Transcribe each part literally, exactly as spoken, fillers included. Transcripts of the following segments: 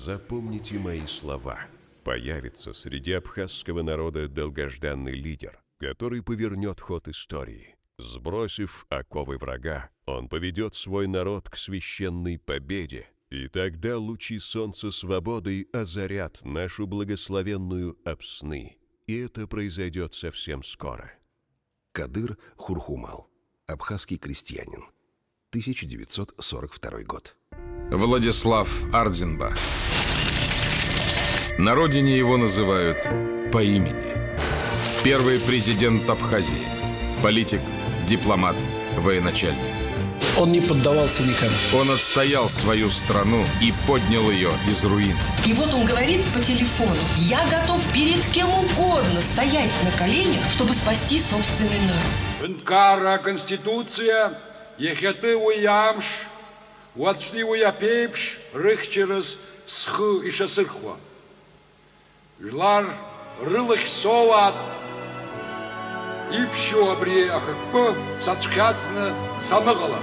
Запомните мои слова. Появится среди абхазского народа долгожданный лидер, который повернёт ход истории. Сбросив оковы врага, он поведёт свой народ к священной победе. И тогда лучи солнца свободы озарят нашу благословенную Апсны. И это произойдёт совсем скоро. Кадыр Хурхумал. Абхазский крестьянин. Тысяча девятьсот сорок второй год. Владислав Ардзинба. На родине его называют по имени. Первый президент Абхазии. Политик, дипломат, военачальник. Он не поддавался никому. Он отстоял свою страну и поднял её из руин. И вот он говорит по телефону: «Я готов перед кем угодно стоять на коленях, чтобы спасти собственный народ». Ҳәынҭқарра Аконституциа иахьатәи уи амш, уаҵәтәи уи аԥеиԥш рыхьчараз схы ишасырхәа. Жәлар рылахь соуаат, иԥшьоу абри ахықәкы сацәхьаҵны саныҟала.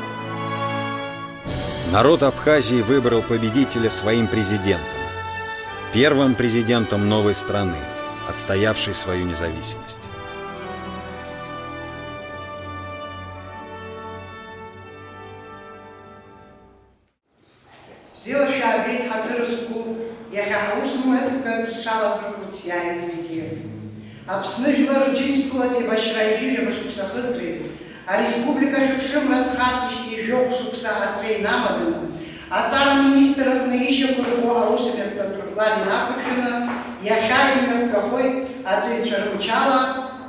Народ Абхазии выбрал победителя своим президентом. Первым президентом новой страны, отстоявшей свою независимость. Бзиала шәаабеит, ҳаҭыр зқәу, иахьа ҳаусмҩаԥгатә шалазырхәырц иааиз зегьы. Аԥсны жәлар Рџьынџьтәылатә еибашьра ҩажәижәаба шықәса ахыҵреи, ареспублика ахьыԥшымра азхарҵеижьҭеи жәохә шықәса аҵреи инамаданы, аҵара аминистр аҟны ишьақәырӷәӷәо аусмҩаԥгатә рплан инақәыршәаны, иахьа имҩаԥгахоит аҵаҩцәа рымчала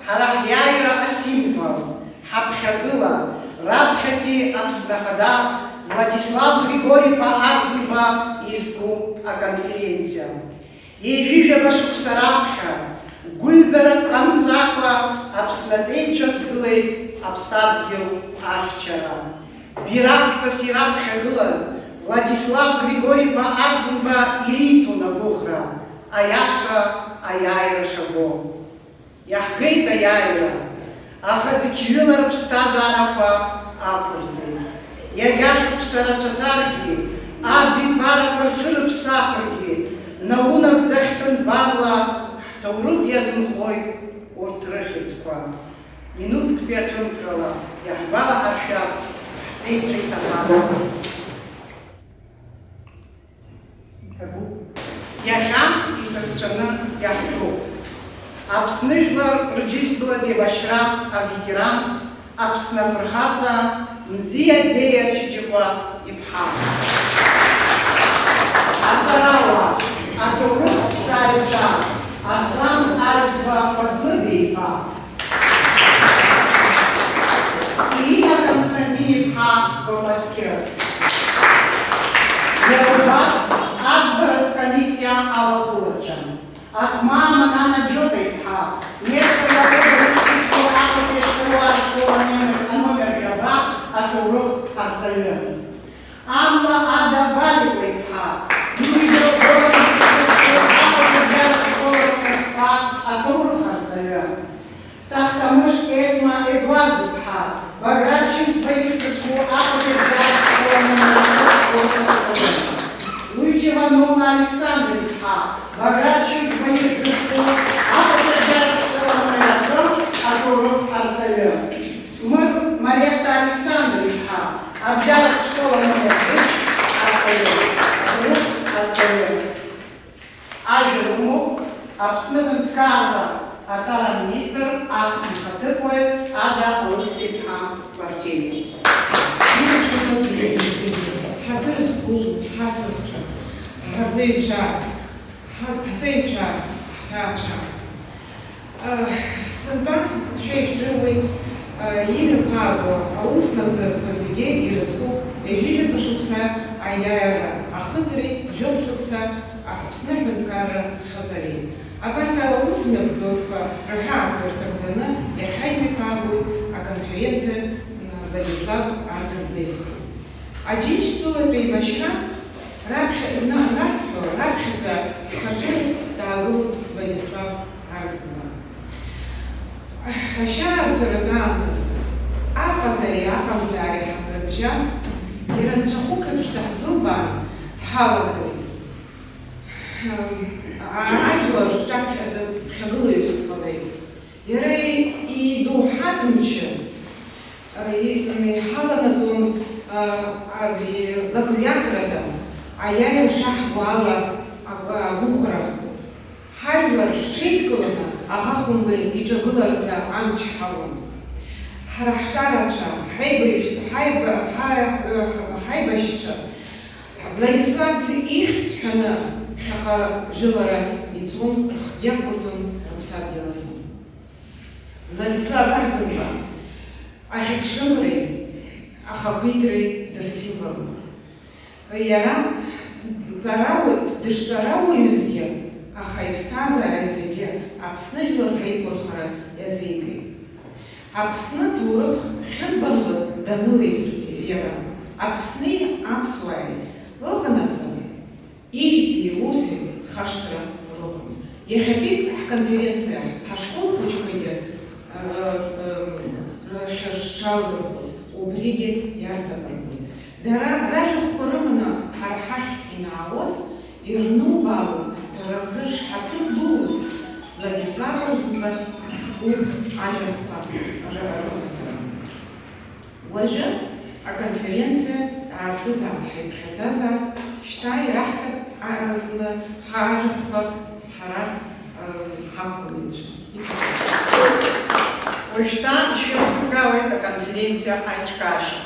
ҳара ҳиааира асимвол. Ҳаԥхьагыла, раԥхьатәи Аԥсны Ахада Владислав Григори-иԥа Арӡынба изку аконференциа. Ҩажәижәаба шықәса раԥхьа, гәыҩбарак ҟамҵакәа Аԥсны аҵеицәа азгылеит Аԥсадгьыл ахьчара. Бираҟҵас ираԥхьагылаз Владислав Григори-иԥа Арӡынба ириҭон агәыӷра, аиаша аиааира шаго. Иаҳгеит аиааира, аха зқьҩыла рыԥсҭазаарақәа ақәырҵеит. Иагьа шықәса рацәацаргьы, абиԥарақәа рҽырыԥсахыргьы, наунагӡа хьтәы нбанла ҳҭоурых иазынхоит урҭ рыхьӡқәа. Минуҭктәи аҿымҭрала иаҳгәалаҳаршәап ҳҵеицәа иҭахаз. Иҭабуп. Иахьа исасцәаны иаҳтәуп. Аԥсны Жәлар Рџьынџьтәылатә еибашьра аветеран, Аԥсны афырхаҵа Мзиа Беиа Чычыкәа иԥҳа. Аҵарауаа, аҭоурыхҭҵааҩцәа Аслан Арӡба Фазлы Беиԥа. Ирина Константин-иԥҳа Гомасқьыр. Иара убас аӡбаратә комиссиа алахәылацәа, Аҭмаа Манана Џьота-иԥҳа, Нестор Лакоба ихьӡызго Аҟәатәи ашколаа ршкол аномер, аномер жәаба аҭоурых арҵаҩы. Анла Ада Валикәа-иԥҳа, Иуидо Гора ихьӡызго Аҟәатәи абжьаратә школ аномер хԥа аҭоурых арҵаҩы. Тахтамыш Есма Едуард-иԥҳа, Баграт Шьынқәба ихьӡызго Аҟәатәи абжьаратә школ аномер акы аҭоурых арҵаҩы. Лучева Нона Александр-иԥҳа, Баграт Шьынқәба ихьӡызго Аҟәатәи абжьаратә школ аномер акы аҭоурых арҵаҩы. Смыр Маретта Александр-иԥҳа, абжьаратә школ аномер ԥшь арҵаҩы, аҭоурых арҵаҩы. Ажәа рымоуп Аԥсны аҳәынҭқарра аҵара аминистр, актәи ихаҭыԥуаҩ Ада Алықьса-иԥҳа Кәарҷиа. Ҳаҭыр зқәу ҳасасцәа, ҳарҵаҩцәа, ҳа-, ҳҵеицәа, ҳҭаацәа. Сынтәа шәа ижәдыруеит, имҩаԥааго аус нагӡатәқәа зегьы ирызкуп ҩажәижәаба шықәса аиааира ахыҵреи жәохә шықәса Аԥсны аҳәынҭқарра зхаҵареи. Абарҭ аус мҩаԥгатәқәа рҳәаақәа ирҭагӡаны иахьа имҩаԥаагоит аконференциа Владислав Арӡынба изку. Аџьынџьтәылатә еибашьра раԥхьа ина-, анаҳҳәо, раԥхьаӡа ҳхаҿы даагылоит Владислав Арӡынба. Ашьаарҵәыратә аамҭазы, аҟазареи аҟамзаареи ҳамрыбжьаз, иара анцәахәык еиԥш даҳзылбаан, ҳалагылеит. Ажәлар рҿаԥхьа дыԥхьагылаҩыс дҟалеит. Иара идоуҳатә мчы, а, и-, иҳаланаҵон, а, абри лакҩакрада аиааира шаҳбо ала агәыӷра. Ҳажәлар рҽеидкыланы аӷа хәымга иҿагылар ҳәа амч ҳауан. Ҳара ҳҿарацәа, ҳаибашь-, ҳаиба-, ҳа-, ҳаибашьцәа, Владислав ихьӡ ҳәаны ԥхьаҟа жәылара ицон, рхгьы ақәырҵон рыԥсадгьыл азы. Владислав Арӡынба ахьыԥшымреи ахақәиҭреи дырзиуам. Иара дҵарауаҩ-, дышҵарауаҩызгьы, аха иԥсҭазаара зегьы Аԥсны жәлар реиқәырхара иазикит. Аԥсны аҭоурых хьырбарла данылеит иара, Аԥсни аԥсуааи ыҟанаҵы, ихьӡи уси хашҭра рықәым. Иахьатәи ҳконференциа ҳашкол хәыҷқәагьы, ы, ы, рхьырҽҽалдырхәыз убригьы иарҵабыргуеит. Дара ражәахәқәа рыманы ҳара ҳахь инаауаз, ирнубаалон дара рзы шҳаҭыр дууз Владислав Арӡынба зку ажәахәқәа р-, рыҟаҵара. Уажәы аконференциа аартызаап, ҳаиԥхьаӡазаап, шьҭа ираҳҭап, а, а, ҳажәахәқәа ҳара, а, ҳақәгылаҩцәа. Уажәшьҭа ишәеилзыркаауеит аконференциа аиҿкаашьа.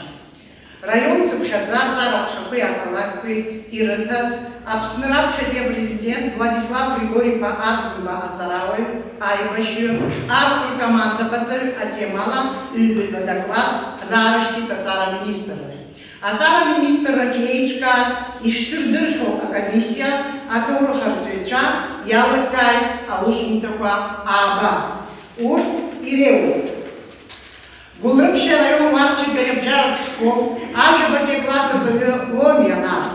Раион цыԥхьаӡа аҵара аҟәшақәеи ақалақьқәеи ирыҭаз, Аԥсны раԥхьатәи апрезидент Владислав Григори-иԥа Арӡынба аҵарауаҩ, аибашьҩы, ар ркомандаҟаҵаҩ атемала ҩбаҩ адоклад ҳзаарышьҭит аҵара аминистрра. Аҵара аминистрраҿы еиҿкааз ишәсырдырхьоу акомиссиа аҭоурых арҵаҩцәа иалыркааит аусумҭақәа ааба. Урҭ иреиуоуп. Гәылрыԥшь араион Уарчатәи абжьаратә школ ажәабатәи акласс аҵаҩы Ломиа Нарҭ,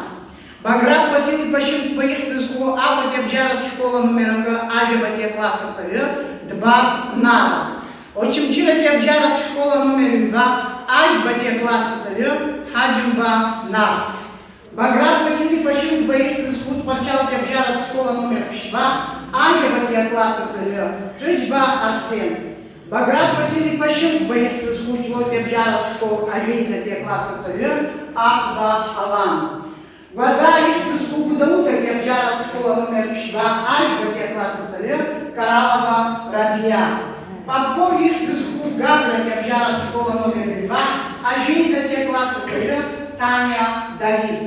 Баграт Васил-иԥа Шьынқәба ихьӡ зху Аҟәатәи абжьаратә школ аномер акы ажәабатәи акласс аҵаҩы Дбар Нара, Очамчыратәи абжьаратә школ аномер ҩба ажәбатәи акласс аҵаҩы Ҳаџьымба Нарҭ. Баграт Васил-иԥа Шьынқәба ихьӡ зху Тҟәарчалтәи абжьаратә школ аномер ԥшьба ажәабатәи акласс аҵаҩы Ҭрыџьба Арсен. Баграт Васил-иԥа Шьынқәба ихьӡ зху Ҷлоутәи абжьаратә школ ажәеизатәи акласс аҵаҩы Аҟәба Алан. Гәазаа ихьӡ зху Гәдоуҭатәи абжьаратә школ аномер ԥшьба ажәбатәи акласс аҵаҩы Каралова Рабиа. Попков ихьӡ зху Гагратәи абжьаратә школ аномер ҩба ажәеизатәи акласс аҵаҩы Таниа Давид.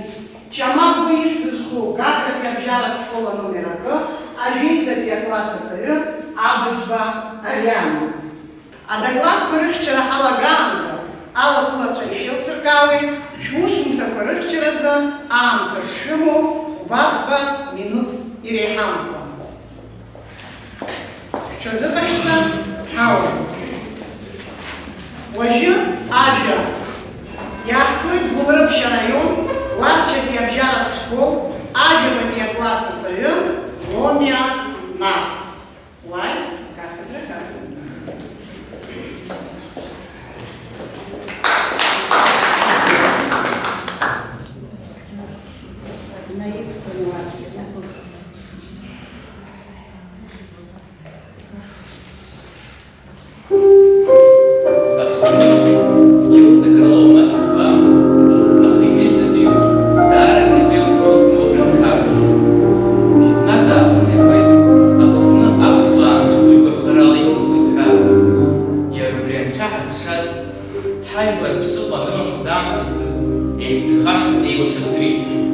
Чамагәба ихьӡ зху Гагратәи абжьаратә школ аномер акы ажәеизатәи акласс аҵаҩы Абыџьба Ариана. Адокладқәа рыхьчара ҳалагаанӡа алахәылацәа ишәеилсыркаауеит шәусумҭақәа рыхьчаразы аамҭа шшәымоу хәба-фба минуҭ иреиҳамкәа. Шәҽазыҟашәҵа ҳауа. Уажәы ажәа иаҳҭоит Гәылрыԥшь араион Уарчатәи абжьаратә школ ажәабатәи акласс аҵаҩы Ломиа Нарҭ. Уааи, кафедра, кафедра. Аԥсны, илҵакыроума итәам, аха ижәытәӡатәиу, даараӡа итәиу ҭоурых змоу ҳәынҭқарроуп. Жәытәнатә аахыс иҳәеит, Аԥсны аԥсуаа анцәахәыҩ гәаԥхарала иқәынхоит ҳәа. Иара убри анцәа ҳазшаз, ҳажәлар ԥсыхәа анымамыз аамҭазы, еиқәзырхашаӡа еилашыхә дриҭоит.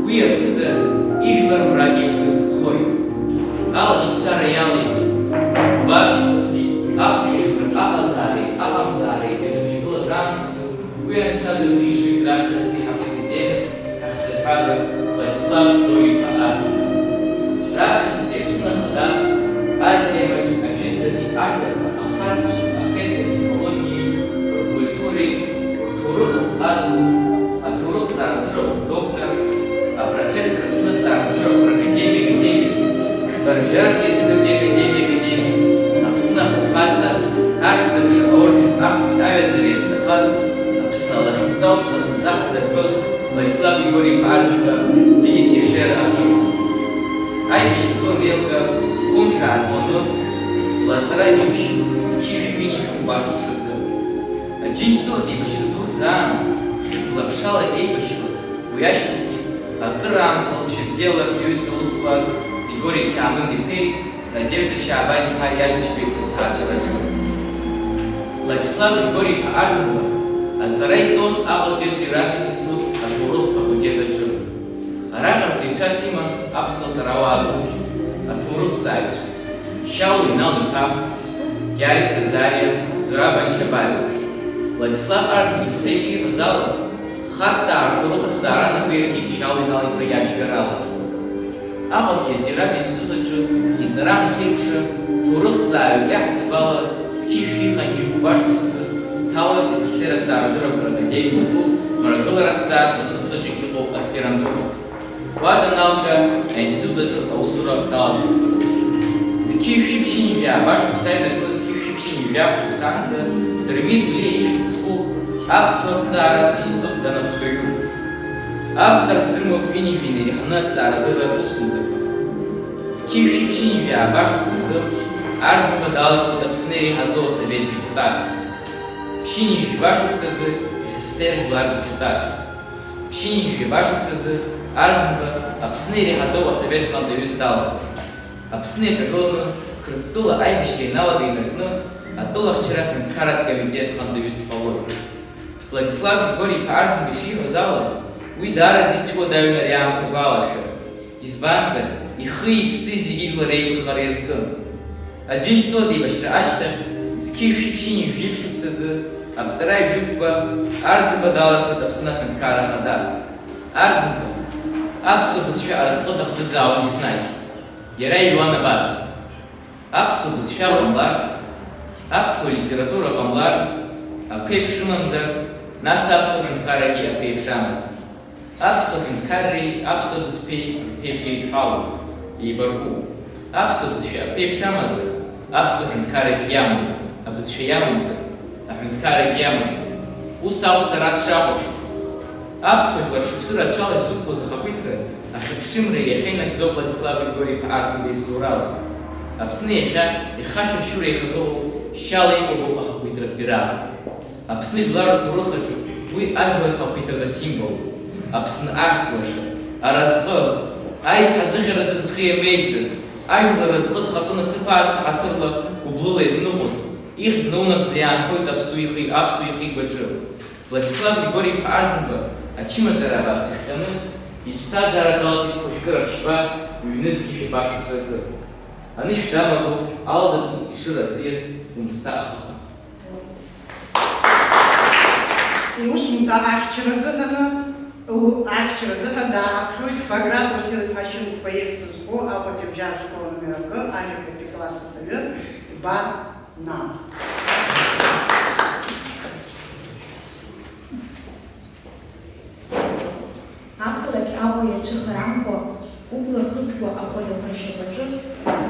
Уи аԥыза ижәлар мрак еиԥш дырзыԥхоит. Алашьцара иалеит. Убас, аԥсуа жәлар аҟазаареи аҟамзаареи ирыбжьагылаз аамҭазы, уи анцәа дырзишоит раԥхьаӡатәи ҳапрезидент, ҳахьӡырҳәага Владислав Григори-иԥа Арӡынба. Раԥхьаӡатәи Аԥсны Ахада, Азиа маҷ ажәытәӡатәи ажәларқәа ахацәеи ахеицәеи рмифологиеи, ркультуреи, рҭоурых азҟазоу, аҭоурыхҭҵаарадыррақәа рдоктор, апрофессор, Аԥсны аҭҵаарадыррақәа ракадемик, академик, Баржаратә ҩадагатәи академиа академик, Аԥсны ахырхарҭа ахьӡ-аԥша аорден актәи аҩаӡара иаԥсахаз, Аԥсны алахьынҵа, Аԥсны ахьынҵа ҳазырҳәоз Владислав Григори-иԥа Арӡынба диит ишера аԥырҭа. Еилга хәымш ааҵуаны, лаҵара ҩымш, зқьи жәшәи ҩынҩажәи хәба шықәсазы. Аџьынџьтәылатә еибашьра дуӡӡа аан, хьыӡла-ԥшала еибашьуаз, уи ашьҭахьгьы акыраамҭа лҵшәа бзиала рҵаҩыс аус зуаз Григори Қьаамын-иԥеи Надежда Шьаабан-иԥа Иазыџьбеи рҭаацәараҿы. Владислав Григори-иԥа Арӡынба аҵара иҵон Аҟәатәи рҵаҩратә институт аҭоурыхтә факультет аҿы. Араҟа рҵаҩцәас иман аԥсуа ҵарауаа ду, аҭоурыхҭҵааҩцәа, Шьалуа Инал-иԥа, Гьаргь Ӡазариа, Зураб Анчабаӡе. Владислав Арӡынба ихаҭа ишиҳәоз ала, хаттаа рҭоурыхҭҵаара напы иаркит Шьалуа Инал-иԥа иаԥшьгарала. Аҟәатәи аҵаҩратә институт аҿы иҵара анхиркәша, ҭоурыхҭҵааҩык иаҳасабала зқьи жәшәи хынҩажәи фба шықәсазы дҭалоит С С С Р аҭҵаарадыррақәа ракадемиа ду мрагылара аҭҵааратә институт аҿы иҟоу аспирантура. Уа даналга, аинститут аҿы аусура далагеит. Зқьи жәшәи ԥшьынҩажәи ааба шықәса инаркны зқьи жәшәи ԥшьынҩажәи жәаф шықәсаанӡа Дырмит Гәлиа ихьӡ зху аԥсуа ҭҵааратә институт данаԥшгаҩуп. Автор зҭымуа ҩынҩажәи инареиҳаны аҭҵаарадырратә усумҭақәа. Зқьи жәшәи ԥшьынҩажәи ааба шықәсазы Арӡынба далагоит Аԥсны иреиҳаӡоу асовет депутатс. Ԥшьынҩажәи жәаба шықәсазы С С С Р жәлар депутатс. Ԥшьынҩажәи жәаба шықәсазы Арӡынба Аԥсны иреиҳаӡоу асовет хантәаҩыс далагоит. Аԥсны иаҿагыланы Қырҭтәыла аибашьра ианалага инаркны атәылахьчара аҳәынҭқарратә комитет хантәаҩыс дҟалоит. Владислав Григори-иԥа Арӡынба ишиҳәоз ала, уи даараӡа ицәуадаҩын ари аамҭа агәалашәара. Избанзар, ихи-иԥси зегьы ижәлар реиқәырхара иазкын. Аџьынџьтәылатә еибашьра ашьҭахь, зқьи жәшәи ԥшьынҩажәи жәиԥшь шықәсазы, аԥҵара ҩажәи фба, Арӡынба далагоит Аԥсны аҳәынҭқарра хадас. Арӡынба аԥсуа бызшәа аразҟы дахӡыӡаауан еснагь. Иара иҩуан абас: аԥсуа бызшәа ҟамлар, аԥсуа литература ҟамлар, аԥеиԥш ымамзар, нас аԥсуа ҳәынҭқаррагьы аԥеиԥш амаӡам. Аԥсуа ҳәынҭқарреи аԥсуа бызшәеи аԥеиԥш еидҳәалоуп, еибаркуп. Аԥсуа бызшәа аԥеиԥш амазар, аԥсуа ҳәынҭқаррагьы иамоуп, абызшәа иамамзар, аҳәынҭқаррагьы иамаӡам. Ус ауп сара сшахәаԥшуа. Аԥсуа жәлар шықәсы рацәала изықәԥоз ахақәиҭра ахьыԥшымра иахьа инагӡоуп Владислав Григори-иԥа Арӡынба ибзоурала. Аԥсны иахьа ихашәыршәыра ихагылоу шьала икәабоуп ахақәиҭратә бираҟ. Аԥсны жәлар рҭоурых аҿы уи ажәлар рхақәиҭрада символуп. Аԥсны ахьӡ-лаша, аразҟы, аизҳа зыӷьаразы зхы иамеигӡаз, ажәлар разҟы зхатәы насыԥ аасҭа ҳаҭырла гәыблыла иазныҟәоз, ихьӡ наунагӡа иаанхоит аԥсуа ихи-, аԥсуа ихигәаҿы. Владислав Григори-иԥа Арӡынба ачымазара абааԥс ихҟьаны, иԥсҭазаара далҵит хәажәкыра ԥшьба ҩнызқьи жәаба шықәсазы. Анышә дамаго, алада ишыра аӡиас, Гәымсҭа ахаҟа. Иусумҭа ахьчара азыҳәаны, лу-, ахьчара азыҳәан дааҳаԥхьоит Баграт Васил-иԥа Шьынқәба ихьӡ зху Аҟәатәи абжьаратә школ номер акы ажәабатәи класс аҵаҩы Дбар Нал. Ақалақь Аҟәа иацәыхарамкәа, убла хызкуа ахәадақәа ршьапаҿы,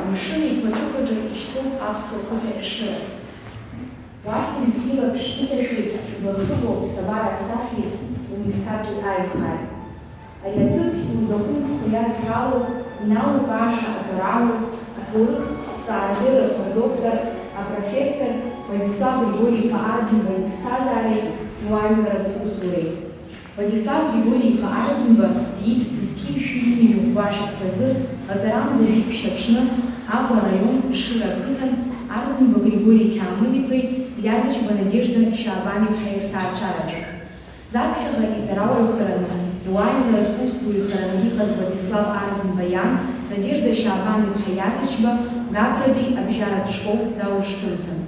амшын еиқәаҿықәаҿы ишьҭоуп аԥсуа қыҭа Ешыра. Уахьынтә илаԥш иҵашәоит иблахыбоу аԥсабара асахьеи Гәымсҭатәи аиҩхаареи. Ари аҭыԥ иузаҟәымхо иадҳәалоуп иналукааша аҵарауаҩ, аҭоурых ҭҵаарадыррақәа рдоктор, апрофессор Владислав Григори-иԥа Арӡынба иԥсҭазаареи иуаажәларатә усуреи. Владислав Григори-иԥа Арӡынба диит зқьи жәшәи ҩынҩажәи жәаба шықәсазы, лаҵарамза жәиԥшь аҽны, Аҟәа араион Ешыра ақыҭан Арӡынба Григори Қьаамын-иԥеи Иазыџьба Надежда Шьаабан-иԥҳаи рҭаацәараҿы. Заԥхьаҟа иҵарауаҩхараны, иуаажәларатә усзуҩхараны иҟаз Владислав Арӡынба иан, Надежда Шьаабан-иԥҳа Иазыџьба, Гагратәи абжьаратә школ далышьҭымҭан.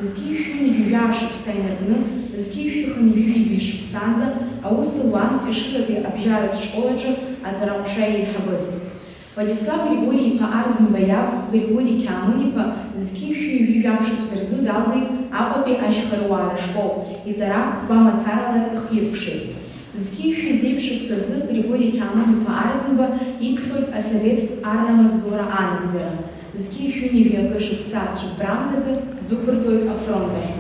Зқьи жәшәи ҩынҩажәи жәаа шықәса инаркны, зқьи жәшәи хынҩажәи жәибжь шықәсаанӡа аус луан Ешыратәи абжьаратә школ аҿы аҵараҟәша еиҳабыс. Владислав Григори-иԥа Арӡынба иаб Григори Қьаамын-иԥа зқьи жәшәи ҩажәи жәаф шықәса рзы далгеит Аҟәатәи ашьхаруаара школ, иҵара гәамацарала ихиркәшеит. Зқьи жәшәи зеиԥш шықәсазы Григори Қьаамын-иԥа Арӡынба иԥхьоит асовет арра амаҵзура анагӡара. Зқьи жәшәи ҩынҩажәи акы шықәса цәыббрамзазы ддәықәырҵоит афронт ахь.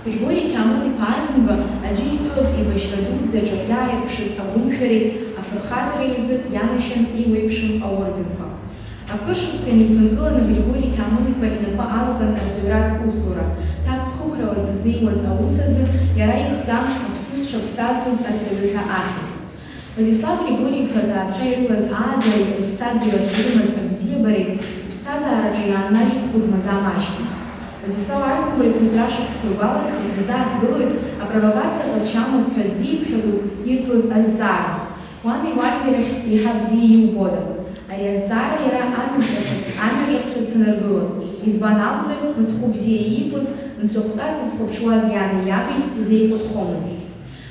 Григори Қьаамын-иԥа Арӡынба Аџьынџьтәылатә еибашьра дуӡӡаҿы иааирԥшыз агәымшәареи афырхаҵареи рзы ианашьан иуеиԥшым аорденқәа. Акыр шықәса инеиԥынкыланы Григори Қьамыл-иԥа инапы алакын арҵаҩратә усура. Ҭакԥхықәрала дзызнеиуаз аус азы иара ихҵан Аԥсны зҽаԥсазтәыз арҵаҩы ҳәа ахьӡ. Владислав Григори-иԥа аҭаацәа ирылаз ааӡареи рыԥсадгьыл ахь ирымаз абзиабареи иԥсҭазаараҿы иааннажьит хәы змаӡам ашьҭахь. Владислав Арӡынба ихәыҷра шықәсқәа ргәаладкәа дазааҭгылоит апровокациа ҟазшьа амоуп ҳәа ззиԥхьаӡоз ирҭоз азҵаара. Уани уаби рахь еиҳа бзиа иубода? Ари азҵаара иара амҩаҿахьтә, амҩаҿахьцәа дҭанаргылон, избан акәзар, мыцхәы бзиа иибоз, нцәахәҵас дызхәаԥшуаз иани иаби изеиҟәыҭхомызт.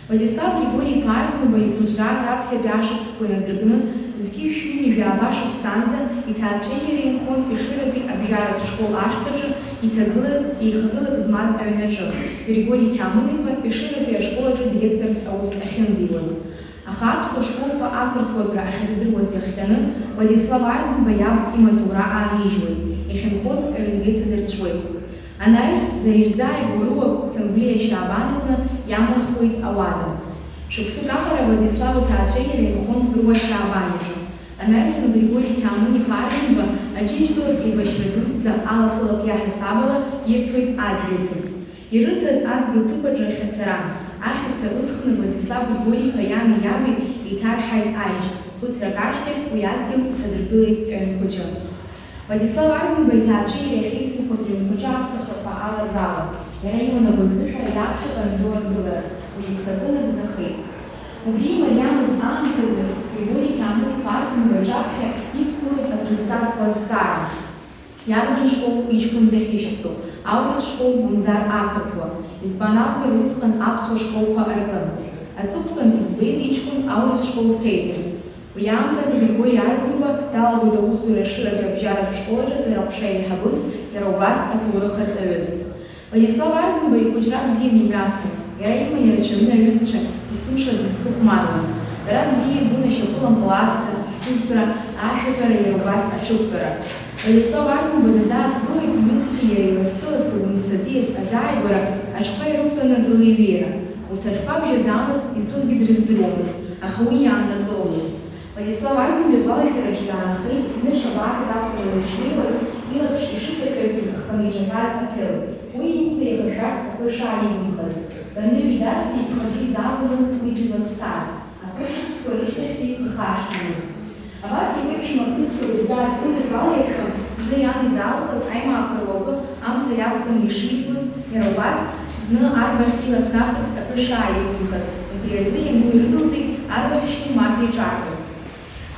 Владислав Григори-иԥа Арӡынба ихәыҷра раԥхьатәи ашықәсқәа инадыркны, зқьи жәшәи ҩынҩажәи жәаба шықәсанӡа иҭаацәеи иареи инхон Ешыратәи абжьаратә школ ашҭаҿы иҭагылаз еихагылак змаз аҩнаҿы, Григори Қьамыл-иԥа Ешыратәи ашкол аҿы директорс аус ахьынӡиуаз. Аха аԥсуа школқәа ақырҭуатәра ахьырзыруаз иахҟьаны, Владислав Арӡынба иаб имаҵура аанижьуеит, иахьынхоз аҩнгәа иҭадырцәуеит. Анаҩс, дара ирзааигәоу руак Сангәлиа Шьаабан иҟны иамырхуеит ауада. Шықәсык аҟара Владислав иҭаацәеи иареи инхон руа Шьаабан иҿы. Анаҩсан Григори Қьамыл-иԥа Арӡынба Аџьынџьтәылатә еибашьра дуӡӡа алаԥылак иаҳасабала ирҭоит адгьыл ҭыԥ. Ирырҭаз адгьыл ҭыԥ аҿы ахьацара, ахьаца ыҵхны Владислав Григори-иԥа иани иаби еиҭарҳаит ажь, ԥыҭрак ашьҭахь уи адгьыл иҭадыргылеит ҩынхәыҷы. Владислав Арӡынба иҭаацәеи иареи ахьеицынхоз рыҩнқәа аԥсахрақәа аларгала, иара иуанагоз зыҳәа иаԥхьаҟа анҵоу аргылара, уи игәҭакы нагӡахеит. Убри имариамыз аамҭазы Григори Қьамыл-иԥа Арӡынба иҿаԥхьа иқәгылеит акрызҵазкуа азҵаара. Иарбан школ иҷкәын дахьышьҭоу, аурыс школ мамзар ақырҭуа, избан акәзар, усҟан аԥсуа школқәа аркын. Аҵыхәтәан иӡбеит иҷкәын аурыс школ дҭеиҵарц. Уи аамҭазы Григори Арӡынба далагоит аусура Ешыратәи абжьаратә школ аҿы аҵараҟәша еиҳабыс, иара убас аҭоурых арҵаҩыс. Владислав Арӡынба ихәыҷра бзианы имҩасуан, иара иман ирацәаҩын аҩызцәа, есымша дызҵыхәмаруаз. Дара бзиа ирбон ашьапылампыл асра, аԥсыӡкра, ашәаҳәара, иара убас аҽықәтәара. Владислав Арӡынба дазааҭгылоит иҩызцәеи иареи лассы-лассы Гәымсҭа аӡиас азааигәара аҽқәа ирықәтәаны рылеиҩеира. Урҭ аҽқәа бжьаӡамызт, изтәызгьы дрыздыруамызт, аха уи иааннакыломызт. Владислав Арӡынба игәалашәараҿы иаанхеит, зны шабаак дақәтәаны дышнеиуаз, илаԥш ишыҵашәаз иҵыхханы иҿаҳәаз аҭел. Уи иқәны иахашәарц ахы шааигымхаз, даныҩеидасгьы ихаҿы изааломызт уи дызлацәцаз, акыр шықәсқәа рышьҭахьгьы ихашҭуамызт. Абас еиуеиԥшым ахҭысқәа дырзааҭгылеит, игәалаиршәон, зны иан изаалхыз аимаақәа руакы амца иакәӡам ишибоз, иара убас зны арбаӷь илахнахырц акы шааигымхаз, убри азы иану ирыдылҵеит арбаӷь шьны Маҭа иҿарҵарц.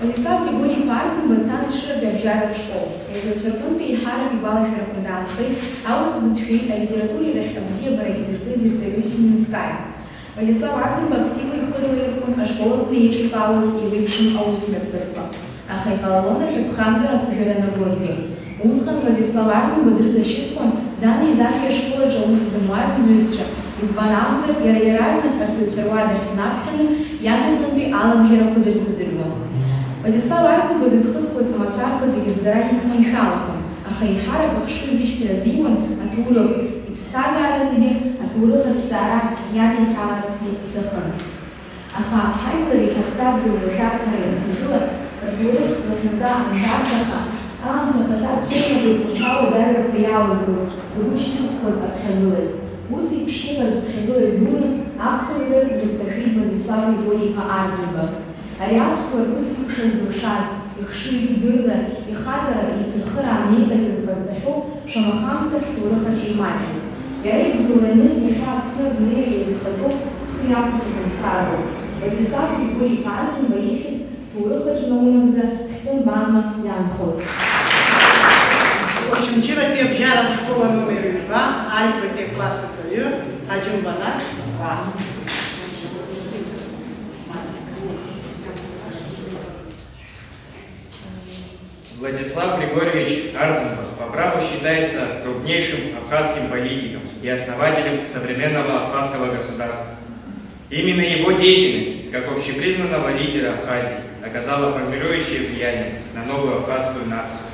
Владислав Григори-иԥа Арӡынба дҭан Ешыратәи абжьаратә школ. Излацәа рҟынтәи еиҳарак игәалашәарақәа даанхеит аурыс бызшәеи алитературеи рахь абзиабара изыркыз ирҵаҩы Сининскаиа. Владислав Арӡынба активла ихы рылаирхәон ашкол аҟны еиҿыркаауаз еиуеиԥшым аусмҩаԥгатәқәа. Аха иҟалалон рҳәатәхамҵара ақәжәара анагозгьы. Усҟан Владислав Арӡынба дрыҵашьыцуан, зани заки ашкол аҿы аус зымуаз иҩызцәа, избан акәзар, иара иаразнак арҵаҩцәа руадахь днаԥхьаны иаб иҟынтәи аламжьарақәа дырзыӡырҩуан. Владислав Арӡынба дызхысуаз амаҭәарқәа зегьы рҵара иқәманшәалахон, аха еиҳарак ахшыҩзышьҭра азиуан аҭоурых, иԥсҭазаара зегьы аҭоурых аҭҵаара иадиҳәаларцгьы иҭахын. Аха ҳажәлари ҳаԥсадгьыли ршәарҭара ианҭагыла, рҭоурых лахьынҵа аншәарҭаха, аамҭа ахаҭа цәырнагоит урҭ ауадаҩрақәа иалызгоз, ргәы шьҭызхуаз аԥхьагылаҩ. Ус еиԥш иҟаз ԥхьагылаҩ дуны аԥсуа жәлар дрызкашәеит Владислав Григори-иԥа Арӡынба. Ари аԥсуа ргәы сикәшаз зылшаз, ихшыҩ идырра, ихаҵара еицырхырааны иҟаиҵаз ҟазҵахьоуп, шамахамзар ҳҭоурых аҿы имаҷыз. Иара ибзоураны иахьа Аԥсны адунеи аҿы иазхаҵоу зхы иақәиҭу аҳәынҭқарроуп. Владислав Григори-иԥа Арӡынба ихьӡ ҭоурых аҿы наунагӡа хьтәы нбанла иаанхоит. Очамчыратәи абжьаратә школа номер ҩба, Алиқәатәи акласс аҵаҩы, Ҳаџьымба Нарҭ. Владислав Григорьевич Арзанов по праву считается крупнейшим абхазским политиком и основателем современного абхазского государства. Именно его деятельность, как общепризнанного лидера Абхазии, оказала формирующее влияние на новую абхазскую нацию.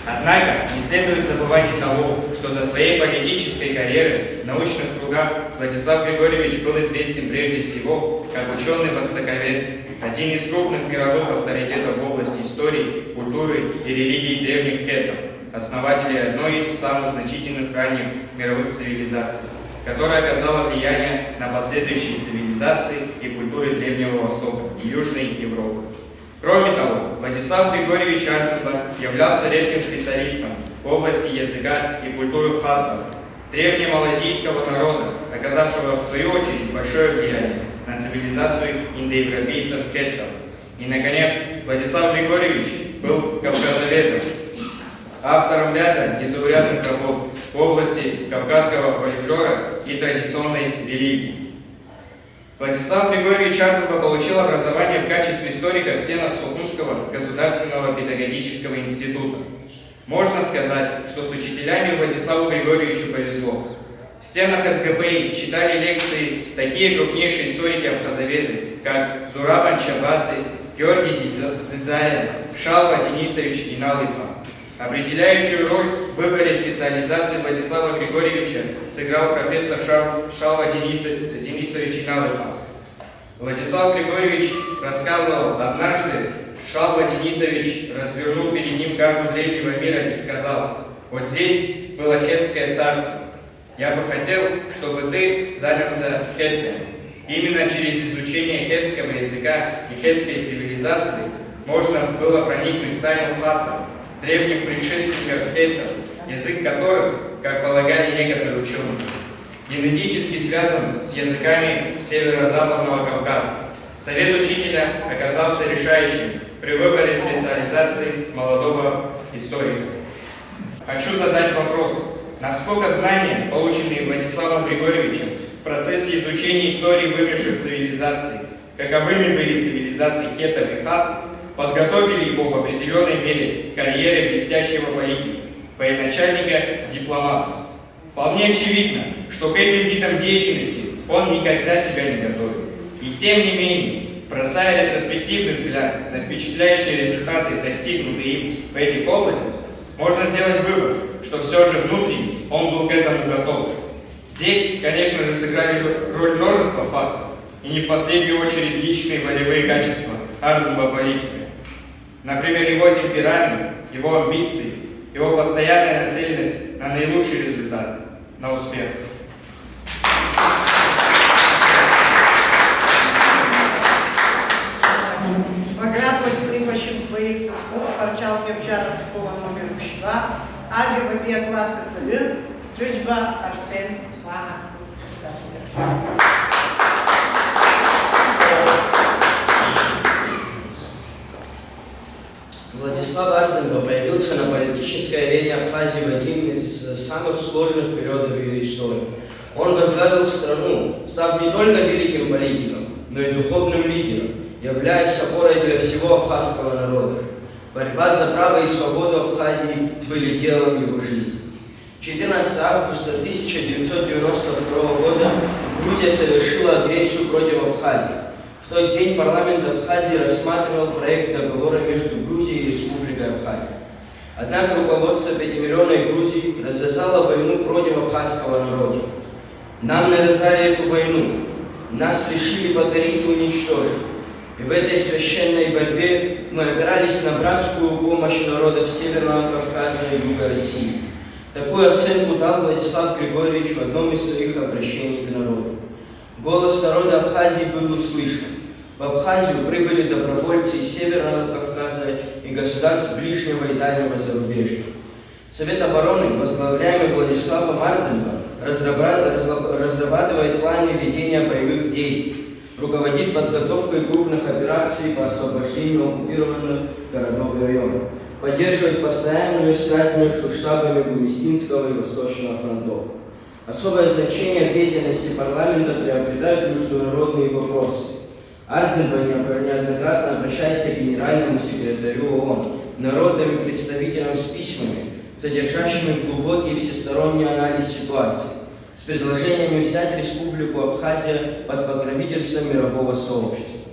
Однако не следует забывать и того, что до своей политической карьеры в научных кругах Владислав Григорьевич был известен прежде всего как учёный-востоковед, один из крупных мировых авторитетов в области истории культуры и религии древних хеттов, основателей одной из самых значительных ранних мировых цивилизаций, которая оказала влияние на последующие цивилизации и культуры Древнего Востока и Южной Европы. Кроме того, Владислав Григорьевич Ардзинба являлся редким специалистом в области языка и культуры хаттов, древнемалазийского народа, оказавшего в свою очередь большое влияние на цивилизацию индоевропейцев хеттов. И, наконец, Владислав Григорьевич был кавказоведом, автором ряда незаурядных работ в области кавказского фольклора и традиционной религии. Владислав Григорьевич Ардзинба получил образование в качестве историка в стенах Сухумского государственного педагогического института. Можно сказать, что с учителями Владиславу Григорьевичу повезло. В стенах СГПИ читали лекции такие крупнейшие историки-абхазоведы, как Зураб Анчабадзе, Георгий Дзидза-, Дзидзарин, Шалва Денисович Инал-Ипа. Определяющую роль в выборе специализации Владислава Григорьевича сыграл профессор Шал-, Шалва Дениса-, Денисович Инал-Ипа. Владислав Григорьевич рассказывал: «Однажды Шалва Денисович развернул перед ним карту древнего мира и сказал: „Вот здесь было Хеттское царство. Я бы хотел, чтобы ты занялся хеттами“». Именно через изучение хеттского языка и хеттской цивилизации можно было проникнуть в тайну хаттов, древних предшественников хеттов, язык которых, как полагали некоторые учёные, генетически связан с языками Северо-Западного Кавказа. Совет учителя оказался решающим при выборе специализации молодого историка. Хочу задать вопрос, насколько знания, полученные Владиславом Григорьевичем в процессе изучения истории вымерших цивилизаций, каковыми были цивилизации хеттов и хаттов, подготовили его в определённой мере к карьере блестящего политика, военачальника, дипломата. Вполне очевидно, что к этим видам деятельности он никогда себя не готовил. И тем не менее, бросая ретроспективный взгляд на впечатляющие результаты, достигнутые им в этих областях, можно сделать вывод, что всё же внутренне он был к этому готов. Здесь, конечно же, сыграли роль множество факторов, и не в последнюю очередь личные волевые качества Ардзинба политика. Например, его темперамент, его амбиции, его постоянная нацеленность на наилучший результат, на успех. Баграт Василий Пащук, Баир Цыцков, Парчал Кьабжьара школа номер ԥшьба, ажәабатәи акласс аҵаҩы, Ӡрыџьба Арсен, уаҳа. Владислав Ардзинба появился на политической арене Абхазии в один из самых сложных периодов ее истории. Он возглавил страну, став не только великим политиком, но и духовным лидером, являясь опорой для всего абхазского народа. Борьба за право и свободу Абхазии были делом его жизни. Четырнадцатого августа тысяча девятьсот девяносто второго года Грузия совершила агрессию против Абхазии. В тот день парламент Абхазии рассматривал проект договора между Грузией и Республикой Абхазия. Однако руководство пятимиллионной Грузии развязало войну против абхазского народа. Нам навязали эту войну, нас решили покорить и уничтожить. И в этой священной борьбе мы опирались на братскую помощь народов Северного Кавказа и Юга России. Такую оценку дал Владислав Григорьевич в одном из своих обращений к народу. Голос народа Абхазии был услышан. В Абхазию прибыли добровольцы из Северного Кавказа и государств ближнего и дальнего зарубежья. Совет обороны, возглавляемый Владиславом Ардзинба, разраба-, разраб-, разрабатывает планы ведения боевых действий, руководит подготовкой крупных операций по освобождению оккупированных городов и районов, поддерживает постоянную связь между штабами Гумистинского и Восточного фронтов. Особое значение в деятельности парламента приобретают международные вопросы. Ардзинба необра-, неоднократно обращается к генеральному секретарю ООН, народным представителям с письмами, содержащими глубокий всесторонний анализ ситуации, с предложениями взять Республику Абхазия под покровительство мирового сообщества.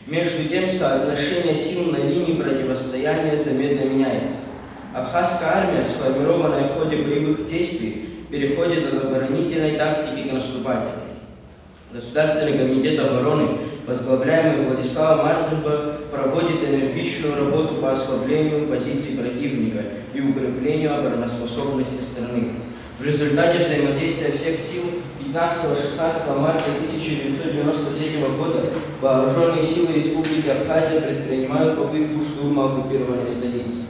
Между тем, соотношение сил на линии противостояния заметно меняется. Абхазская армия, сформированная в ходе боевых действий, переходит от оборонительной тактики к наступательной. Государственный комитет обороны, возглавляемый Владиславом Ардзинба, проводит энергичную работу по ослаблению позиций противника и укреплению обороноспособности страны. В результате взаимодействия всех сил пятнадцатого-шестнадцатого марта тысяча девятьсот девяносто третьего года вооружённые силы Республики Абхазия предпринимают попытку штурма оккупированной столицы.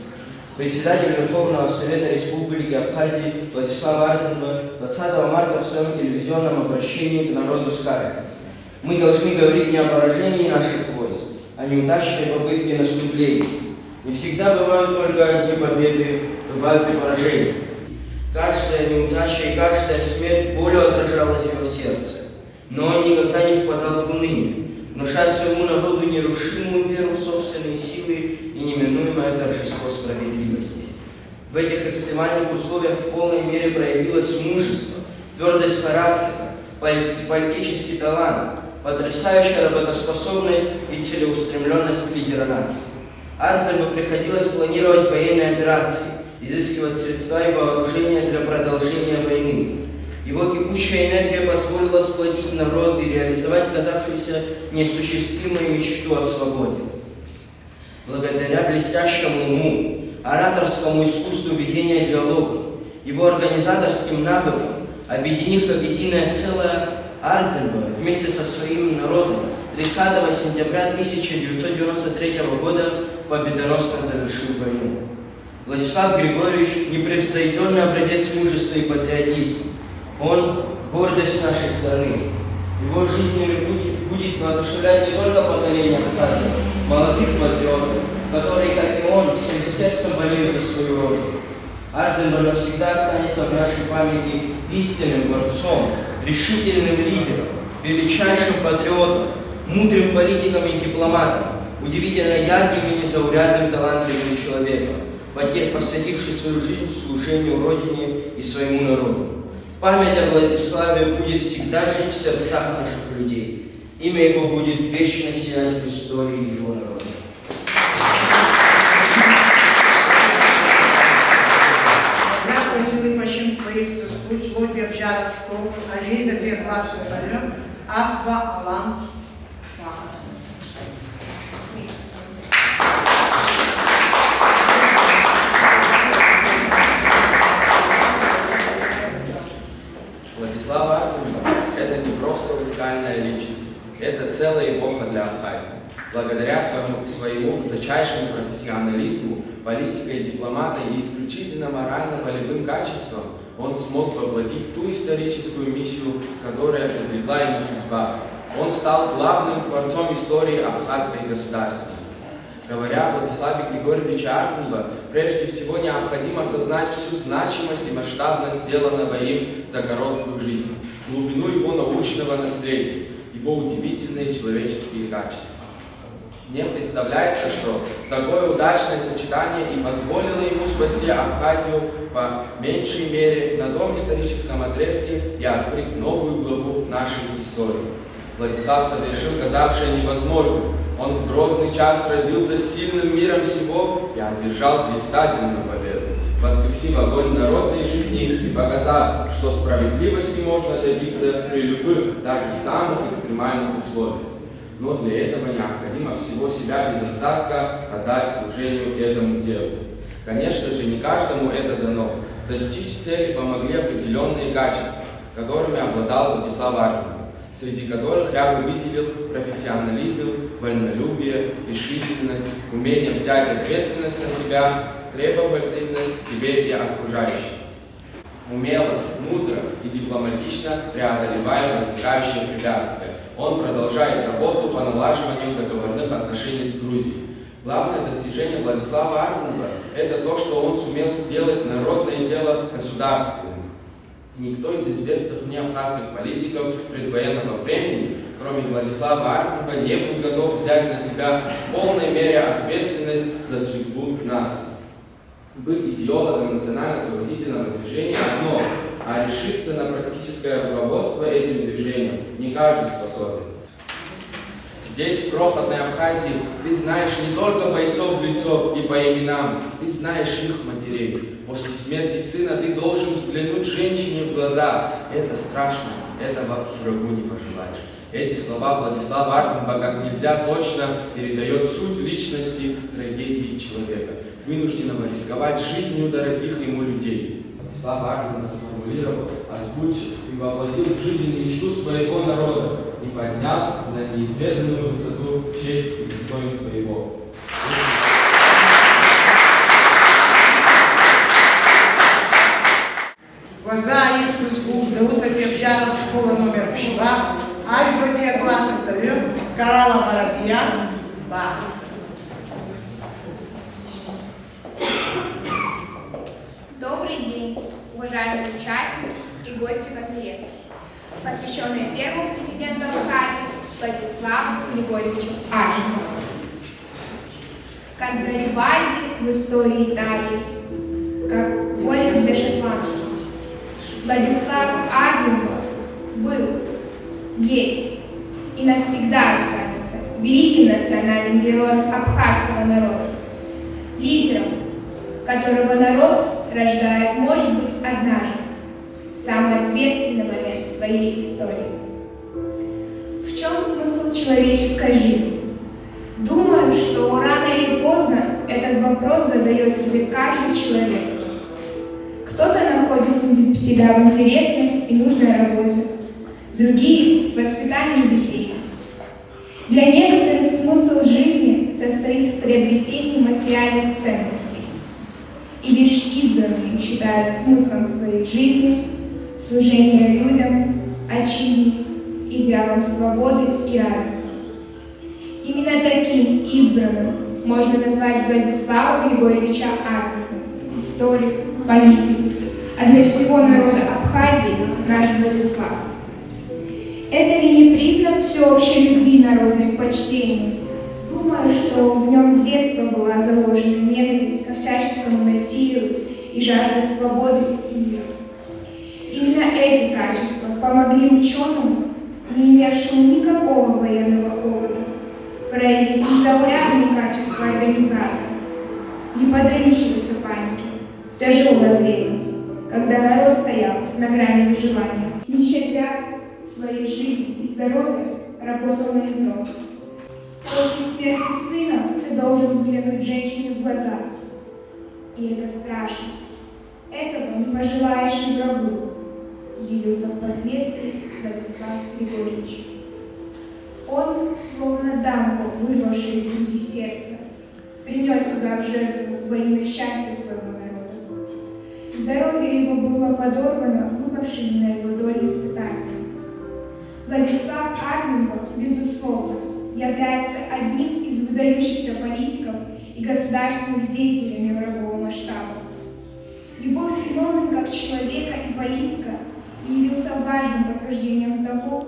Председатель Верховного Совета Республики Абхазия Владислав Ардзинба двадцатого марта в своём телевизионном обращении к народу скажет: «Мы должны говорить не о поражении наших войск, а неудачной попытке наступления. Не всегда бывают только одни победы, бывают и поражения». Каждая неудача и каждая смерть болью отражалась в его сердце. Но он никогда не впадал в уныние, внушая своему народу нерушимую веру в собственные силы и неминуемое торжество справедливости. В этих экстремальных условиях в полной мере проявилось мужество, твёрдость характера, пол-, политический талант, потрясающая работоспособность и целеустремлённость лидера нации. Ардзинбу приходилось планировать военные операции, изыскивать средства и вооружение для продолжения войны. Его кипучая энергия позволила сплотить народ и реализовать казавшуюся неосуществимой мечту о свободе. Благодаря блестящему уму, ораторскому искусству ведения диалога, его организаторским навыкам, объединив как единое целое, Ардзинба вместе со своим народом тридцатого сентября тысяча девятьсот девяносто третьего года победоносно завершил войну. Владислав Григорьевич — непревзойдённый образец мужества и патриотизма. Он — гордость нашей страны. Его жизненный путь будет воодушевлять не только поколение абхазов, молодых патриотов, которые, как и он, всем сердцем болеют за свою родину. Ардзинба навсегда останется в нашей памяти истинным борцом, решительным лидером, величайшим патриотом, мудрым политиком и дипломатом, удивительно ярким и незаурядным талантливым человеком, поте-, посвятивший свою жизнь служению Родине и своему народу. Память о Владиславе будет всегда жить в сердцах наших людей. Имя его будет вечно сиять в истории его народа. Аҭак азы еибашьым проект зызку Ҷлоутәи абжьаратә школ ажәеизатәи аклассқәа рҿы аӷба Алан Уаҳа. Владислав Ардзинба — это не просто уникальная личность, это целая эпоха для Абхазии. Благодаря своему, своему высочайшему профессионализму, политика и дипломата и исключительно морально-волевым качествам он смог воплотить ту историческую миссию, которая предрекла ему судьба. Он стал главным творцом истории абхазской государственности. Говоря о Владиславе Григорьевиче Ардзинба, прежде всего необходимо осознать всю значимость и масштабность сделанного им за короткую жизнь, глубину его научного наследия, его удивительные человеческие качества. Мне представляется, что такое удачное сочетание и позволило ему спасти Абхазию, по меньшей мере, на том историческом отрезке, и открыть новую главу нашей истории. Владислав совершил казавшее невозможным. Он в грозный час сразился с сильным миром сего и одержал блистательную победу, воскресив огонь народной жизни и показав, что справедливости можно добиться при любых, даже самых экстремальных условиях. Но для этого необходимо всего себя без остатка отдать служению этому делу. Конечно же, не каждому это дано. Достичь цели помогли определённые качества, которыми обладал Владислав Ардзинба, среди которых я бы выделил профессионализм, вольнолюбие, решительность, умение взять ответственность на себя, требовательность к себе и окружающим. Умело, мудро и дипломатично преодолевая возникающие препятствия, он продолжает работу по налаживанию договорных отношений с Грузией. Главное достижение Владислава Ардзинба — это то, что он сумел сделать народное дело государственным. Никто из известных мне абхазских политиков предвоенного времени, кроме Владислава Ардзинба, не был готов взять на себя в полной мере ответственность за судьбу нации. Быть идеологом национально-освободительного движения — одно, а решиться на практическое руководство этим движением не каждый способен. Здесь, в крохотной Абхазии, ты знаешь не только бойцов в лицо и по именам, ты знаешь их матерей. После смерти сына ты должен взглянуть женщине в глаза. Это страшно, этого врагу не пожелаешь. Эти слова Владислава Ардзинба как нельзя точно передает суть личности, трагедии человека, вынужденного рисковать жизнью дорогих ему людей. Владислав Ардзинба сформулировал, озвучил и воплотил в жизнь мечту своего народа и поднял на неизведанную высоту честь и достоинство его. Уажәы ихьӡ зху Гәдоуҭатәи абжьаратә школ аномер ԥшьба, ажәбатәи акласс аҵаҩы Карала Варабиа Баа. Добрый день, уважаемые участники и гости конференции, посвящённой первому президенту Абхазии Владиславу Григорьевичу Ардзинбу. Как Гарибальди в истории Италии, как Уоллес де Шотландский, Владислав Ардзинба был, есть и навсегда останется великим национальным героем абхазского народа, лидером, которого народ рождает, может быть, однажды, в самый ответственный момент своей истории. В чём смысл человеческой жизни? Думаю, что рано или поздно этот вопрос задаёт себе каждый человек. Кто-то находит среди себя в интересной и нужной работе, другие — в воспитании детей. Для некоторых смысл жизни состоит в приобретении материальных ценностей, и лишь избранные считают смыслом своей жизни служение людям, отчизне, идеалам свободы и равенства. Именно таким избранным можно назвать Владислава Григорьевича Ардзинбу, историк, политик, а для всего народа Абхазии наш Владислав. Это ли не признак всеобщей любви и народных почтений? Думаю, что в нём с детства была заложена ненависть ко всяческому насилию и жажда свободы и мира. Именно эти качества помогли учёному, не имевшему никакого военного опыта, проявить незаурядные качества организатора, не поддающегося панике в тяжёлое время, когда народ стоял на грани выживания. Не щадя своей жизни и здоровья, работал на износ. После смерти сына ты должен взглянуть женщине в глаза. И это страшно. Этого не пожелаешь и врагу, — делился впоследствии Владислав Григорьевич. Он, словно дамбу, вырвавший из груди сердце, принёс себя в жертву во имя счастья своего народа. Здоровье его было подорвано выпавшими на его долю испытаниями. Владислав Ардзинба, безусловно, является одним из выдающихся политиков и государственных деятелей мирового масштаба. Его феномен как человека и политика явился важным подтверждением того,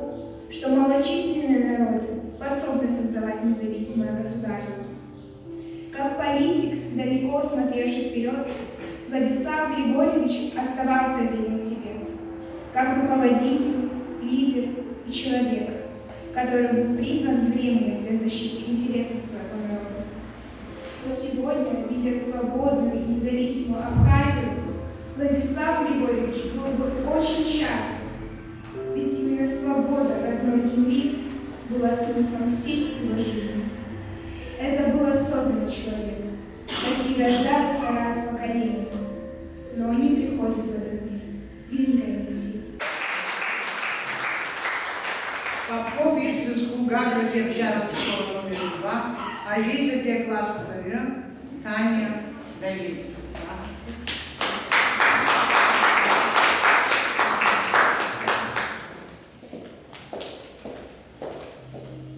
что малочисленные народы способны создавать независимое государство. Как политик, далеко смотревший вперёд, Владислав Григорьевич оставался верен себе, как руководитель, лидер и человек, который был признан временем для защиты интересов своего народа. Но сегодня, видя свободную и независимую Абхазию, Владислав Григорьевич был бы очень счастлив, ведь именно свобода родной земли была смыслом всей его жизни. Это был особенный человек. Такие рождаются раз в поколение, но они приходят в этот мир с великой миссией. Попов ихьӡ зху Гагратәи абжьаратә школ номер два, аҩызатәи акласс аҵаҩы Таниа Давид.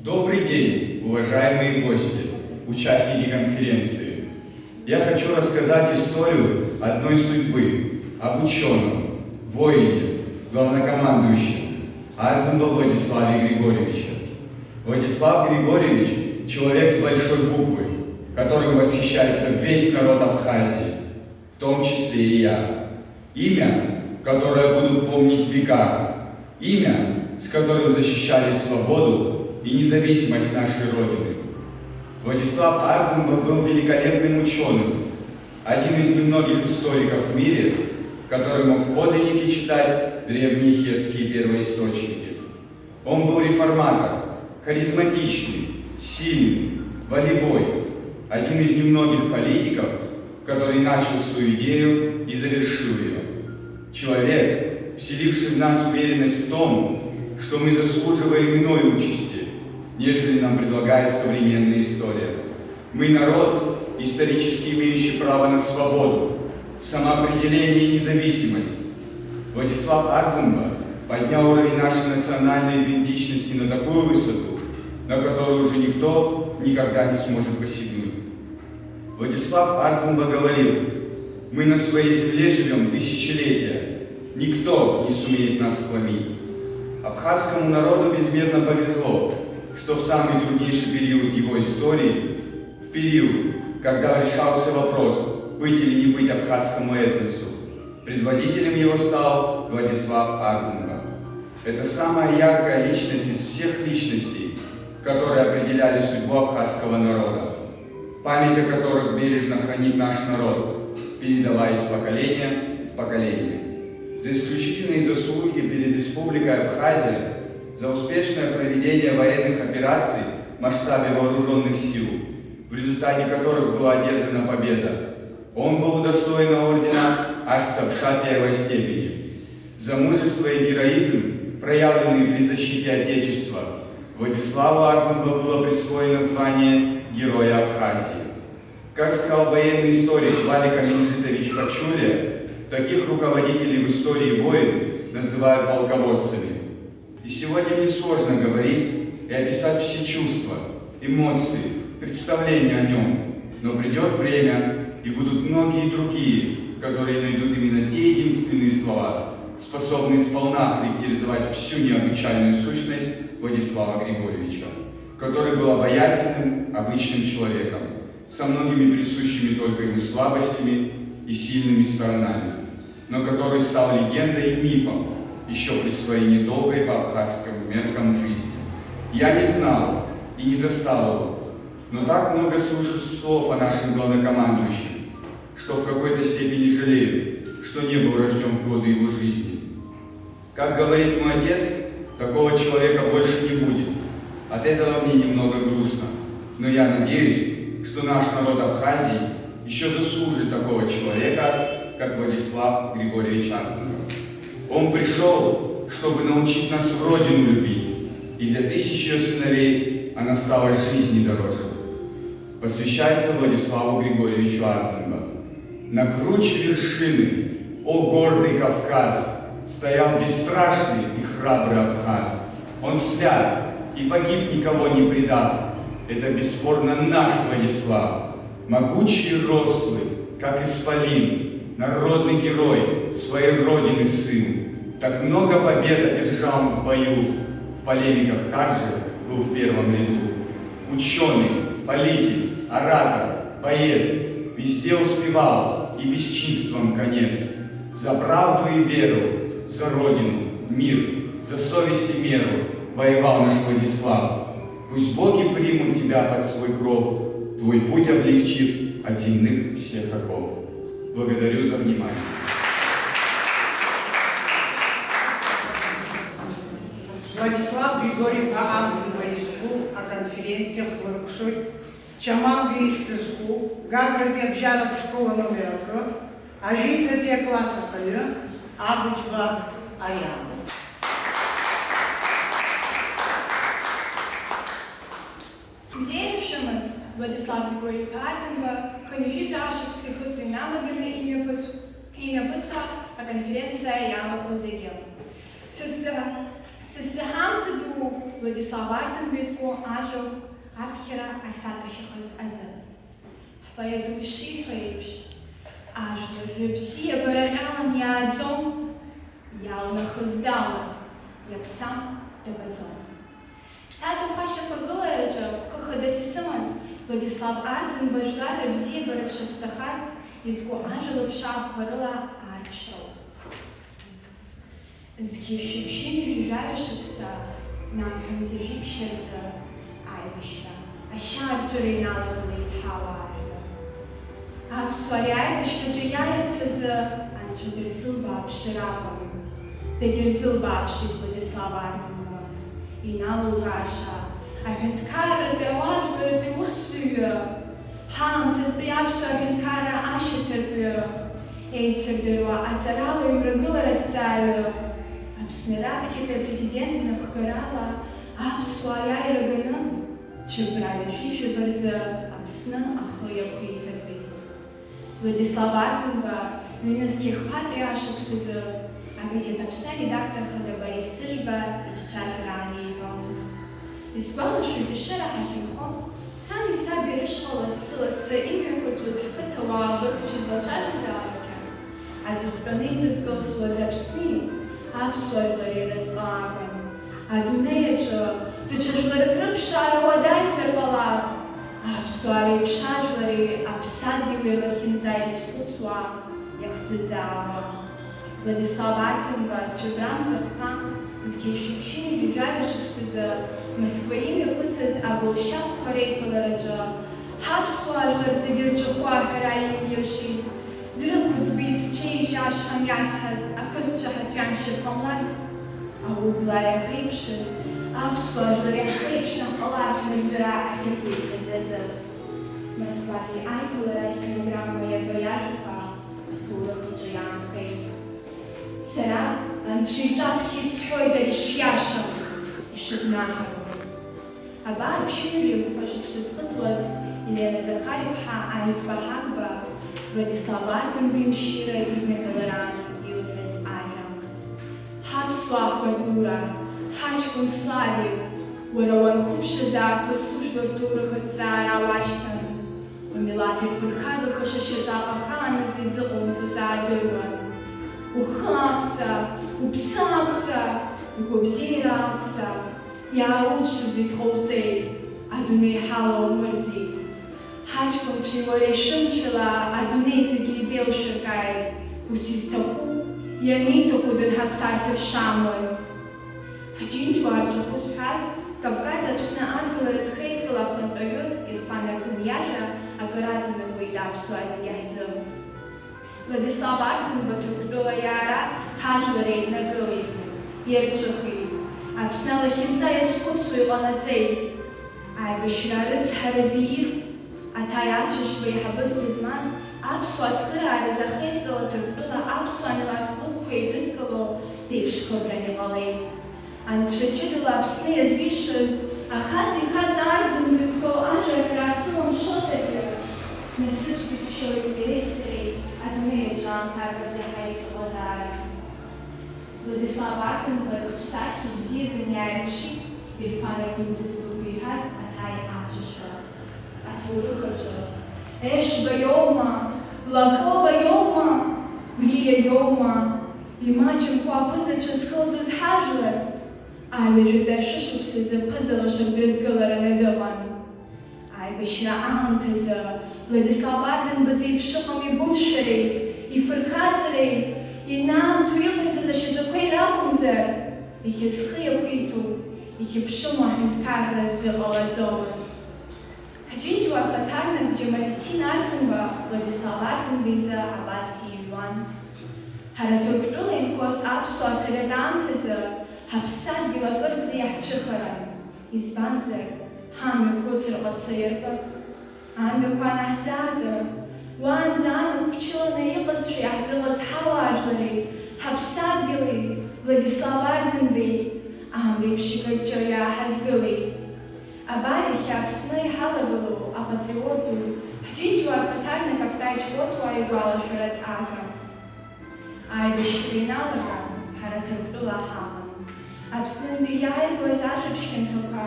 Добрый день, уважаемые гости, участники конференции. Я хочу рассказать историю одной судьбы, об учёном, воине, главнокомандующем Ардзинба Владиславе Григорьевиче. Владислав Григорьевич — человек с большой буквы, которым восхищается весь народ Абхазии, в том числе и я. Имя, которое будут помнить в веках. Имя, с которым защищали свободу и независимость нашей Родины. Владислав Ардзинба был великолепным учёным, один из немногих историков в мире, который мог в подлиннике читать древние хетские первоисточники. Он был реформатор, харизматичный, сильный, волевой, один из немногих политиков, который начал свою идею и завершил ее. Человек, вселивший в нас уверенность в том, что мы заслуживаем иной участи, нежели нам предлагает современная история. Мы народ, исторически имеющий право на свободу, самоопределение и независимость. Владислав Ардзинба поднял уровень нашей национальной идентичности на такую высоту, на которую уже никто никогда не сможет посягнуть. Владислав Ардзинба говорил: «Мы на своей земле живем тысячелетия, никто не сумеет нас сломить». Абхазскому народу безмерно повезло, что в самый труднейший период его истории, в период, когда решался вопрос, быть или не быть абхазскому этносу, предводителем его стал Владислав Ардзинба. Это самая яркая личность из всех личностей, которые определяли судьбу абхазского народа, память о которых бережно хранит наш народ, передавая из поколения в поколение. За исключительные заслуги перед Республикой Абхазия, за успешное проведение военных операций в масштабе вооружённых сил, в результате которых была одержана победа, он был удостоен ордена Ахцабшапиевой степени. За мужество и героизм, проявленные при защите Отечества, Владиславу Ардзинба было присвоено звание Героя Абхазии. Как сказал военный историк Валик Аминжитович Пачуля, таких руководителей в истории войн называют полководцами. И сегодня мне сложно говорить и описать все чувства, эмоции, представления о нём, но придёт время, и будут многие другие, которые найдут именно те единственные слова, способные сполна охарактеризовать всю необычайную сущность Владислава Григорьевича, который был обаятельным, обычным человеком, со многими присущими только ему слабостями и сильными сторонами, но который стал легендой и мифом ещё при своей недолгой по абхазским меркам жизни. Я не знал и не застал его, но так много слышу слов о нашем главнокомандующем, что в какой-то степени жалею, что не был рождён в годы его жизни. Как говорит мой отец, такого человека больше не будет. От этого мне немного грустно. Но я надеюсь, что наш народ Абхазии ещё заслужит такого человека, как Владислав Григорьевич Ардзинба. Он пришёл, чтобы научить нас Родину любить, и для тысяч её сыновей она стала жизни дороже. Посвящается Владиславу Григорьевичу Ардзинба. На круче вершины, о гордый Кавказ, стоял бесстрашный и храбрый абхаз. Он свят и погиб, никого не предав. Это бесспорно наш Владислав. Могучий и рослый, как исполин, народный герой, своей родины сын. Так много побед одержал он в бою, в полемиках также был в первом ряду. Учёный, политик, оратор, боец, везде успевал и бесчинством конец. За правду и веру, за Родину, мир, за совесть и меру воевал наш Владислав. Пусть боги примут тебя под свой кров, твой путь облегчив от земных всех оков. Благодарю за внимание. Владислав Григорьев-иԥа Ардзинба изку аконференциа хлыркәшоит Чамалгьы ихьӡ зху Гагратәи абжьаратә школ аномер акы, ажәеизатәи акласс аҵаҩы Абыџьба Ариан. Бзиара шәымаз, Владислав Григорьев-иԥа Ардзинба, хынҩажәи жәаҩа шықәса ихыҵуа иналаганы имҩаԥыс-, имҩаԥысуа аконференциа иалахәу зегьы. Сызза-, сыззаҳамҭа ду Владислав Ардзинба изку ажәахә аԥхьара ахьсаҭәашьахаз азы. Ҳпоет ишиҳәо еиԥш, ажәлар рыбзиабара ҟьалан иааӡом, иалнахыз далнахт, иаԥсам дабаӡом. Сажәақәа ашьақәыргылараҿы хкы хадас исымаз, Владислав Ардзинба жәлар рыбзиабара дшаԥсахаз изку ажәа лыԥшаахқәа рыла аарԥшроуп. Зқьи жәшәи ԥшьынҩажәи жәаҩа шықәса, нанҳәа ҩажәи ԥшьа рзы аибашьра ашьаарҵәыра иналагылеит ҳауаажәлар. Аԥсуаа ари аибашьраҿы иааирц азы анцәа дырзылбааԥшыр акәын. Дагьырзылбааԥшит Владислав Ардзинба. Иналукааша, аҳәынҭқарратәи ауаажәларратәи усзуҩы, ҳаамҭазтәи аԥсуа ҳәынҭқарра ашьаҭаркҩы, еицырдыруа аҵарауаҩ мрагылараҭҵааҩы, Аԥсны раԥхьатәи апрезидент инапхгарала аԥсуаа аиааира ганы, цәыббра ҩажәи жәаба рзы Аԥсны ахы иақәиҭыртәит. Владислав Арӡынба ҩнызқь хԥатәи ашықәсазы агазеҭ Аԥсны аредактор хада Борис Ҭыжәба иҿцәажәара ааниҳәон. Исгәалашәоит, ишыра ҳахьынхо, сани саби рышҟа лассы-лассы имҩақәҵуаз ҳқыҭауаа абыргцәа излацәажәозаалакгьы, аҵыхәтәаны изызкылсуаз Аԥсни аԥсуа жәлари рразҟы акәын. Адунеи аҿы даҽа жәларык рыԥшаара уадаҩзар ҟалап, аԥсуаа реиԥш ажәлари аԥсадгьыли рлахьынҵа иазхәыцуа, иахӡыӡаауа. Владислав Арӡынба цәыббра мза хԥа, зқьи жәшәи ԥшьынҩажәи жәаҩа шықәсазы Москва имҩаԥысыз агәылшьапқәа реиԥылараҿы ҳаԥсуаа жәлар зегьы рҿахәы аҳәара ииашеит. Дрықәӡбеит зцәеижь ашҟа иацҳаз ақырҭцәа ҳацәамшьыр ҟамлац. Аублаа иаҳԥеиԥшыз, аԥсуаа жәлар иаҳԥеиԥшны ҳҟалар ҳмыӡәӡәара ҳҭыԥ еиқәаҵазы. Москватәи аиԥылара астенограмма иаба иажәақәа аҭоурых аҿы иаанхеит. Сара Анцәа иҿаԥхьа исҳәоит ари шиашам, ишыгәнаҳару. Абар, ԥшьынҩажәи хәба шықәса зхыҵуаз Елена Захар-иԥҳа Аҩӡба Ҳагба Владислав Арӡынба имшира идныҳәалараан илҳәаз ажәа. Ҳаԥсуаа ҳгәадура, ҳаҷкәын Славик, уара уанқәыԥшыз аахыс ужәлар рҭоурых аҭҵаара уашьҭан. Умилаҭ иԥырхагахаша шьаҿак ахааназ изыҟауҵоз аадыруан. Ухы ақәҵа, уԥсы ақәҵа, угәабзиара ақәҵа, иааулшо зегь ҟауҵеит, адунеи ҳалаумырӡит. Ҳаҷкәынцәеи уареи шәымчала адунеи зегьы идеилшәыркааит, ус изҭаху, ианиҭаху дырҳагәҭасыр шамуаз. Ҳџьынџьуаа рҿахәы зҳәаз Кавказ Аԥсны адгыларатә хеидкыла ахантәаҩы Ирфан Аргәын иажәа акыр аҵанакуеит аԥсуаа зегьы ҳзы. Владислав Арӡынба Ҭырқәтәыла иаара ҳажәлар еиднакылеит, иарҿыхеит. Аԥсны алахьынҵа иазхәыцуа иҟанаҵеит. Аибашьра арыцҳаразы ииз Аҭаи Ацәашьба еиҳабыс дызмаз аԥсуаа ацхырааразы ахеидкыла Ҭырқәтәыла аԥсуа милаҭ клубқәа еидызкыло зеиԥш хыбран иҟалеит. Анцәа ҷыдала Аԥсны иазишаз ахаҵа ихаҵа Арӡынба иқәтәоу ажәа аҳәара сылымшозаргьы, насыԥс исшьоит иареи сареи адунеи аҿы аамҭак азы иаҳа иҵыҟазаара. Владислав Арӡынба иҿсахьа ибзиаӡаны иааирԥшит Ирфан Аргәын зыӡбахә иҳәаз Аҭаи Ацәашьба. Аҭоурых аҿы Ешба иоума, Лакоба иоума, Гәлиа иоума, имаҷымкәа аԥызацәа зхылҵыз ҳажәлар, аҩажәатәи ашәышықәсазы ԥыза лашак дрызгылараны дыҟан. Аибашьра аамҭазы Владислав Арӡынба зеиԥшыҟам игәымшәареи, ифырхаҵареи, инаамҭоу иҟаиҵаз ашьаҿақәеи ракәымзар, иахьа зхы иақәиҭу, ихьыԥшыму аҳәынҭқарра ззыҟалаӡомызт. Ҳџьынџьуаа рхаҭарнак Џьамалидин Арӡынба Владислав Арӡынба изы абас иҩуан. Ҳара Ҭырқәтәыла инхоз аԥсуаа асовет аамҭазы ҳаԥсадгьыл акырӡа иаҳцәыхаран, избанзар, ҳамҩақәа ыцырҟаца иаркын. Амҩақәа анаҳзаага, уаанӡа анап хәҷыланы иҟазшәа иаҳзыҟаз ҳауаажәлари ҳаԥсадгьыли Владислав Арӡынбеи амреиԥш икаҷҷо иааҳазгылеит. Абар иахьа Аԥсны иҳалагылоу апатриот ду, ҳџьынџьуаа рхаҭарнак Актай Ҷкәыт-уаа игәалашәаратә ажәа. Аибашьра иналага, ҳара Ҭырқәтәыла ҳаҟан. Аԥснынтәи иааиуаз ажәабжь хьанҭақәа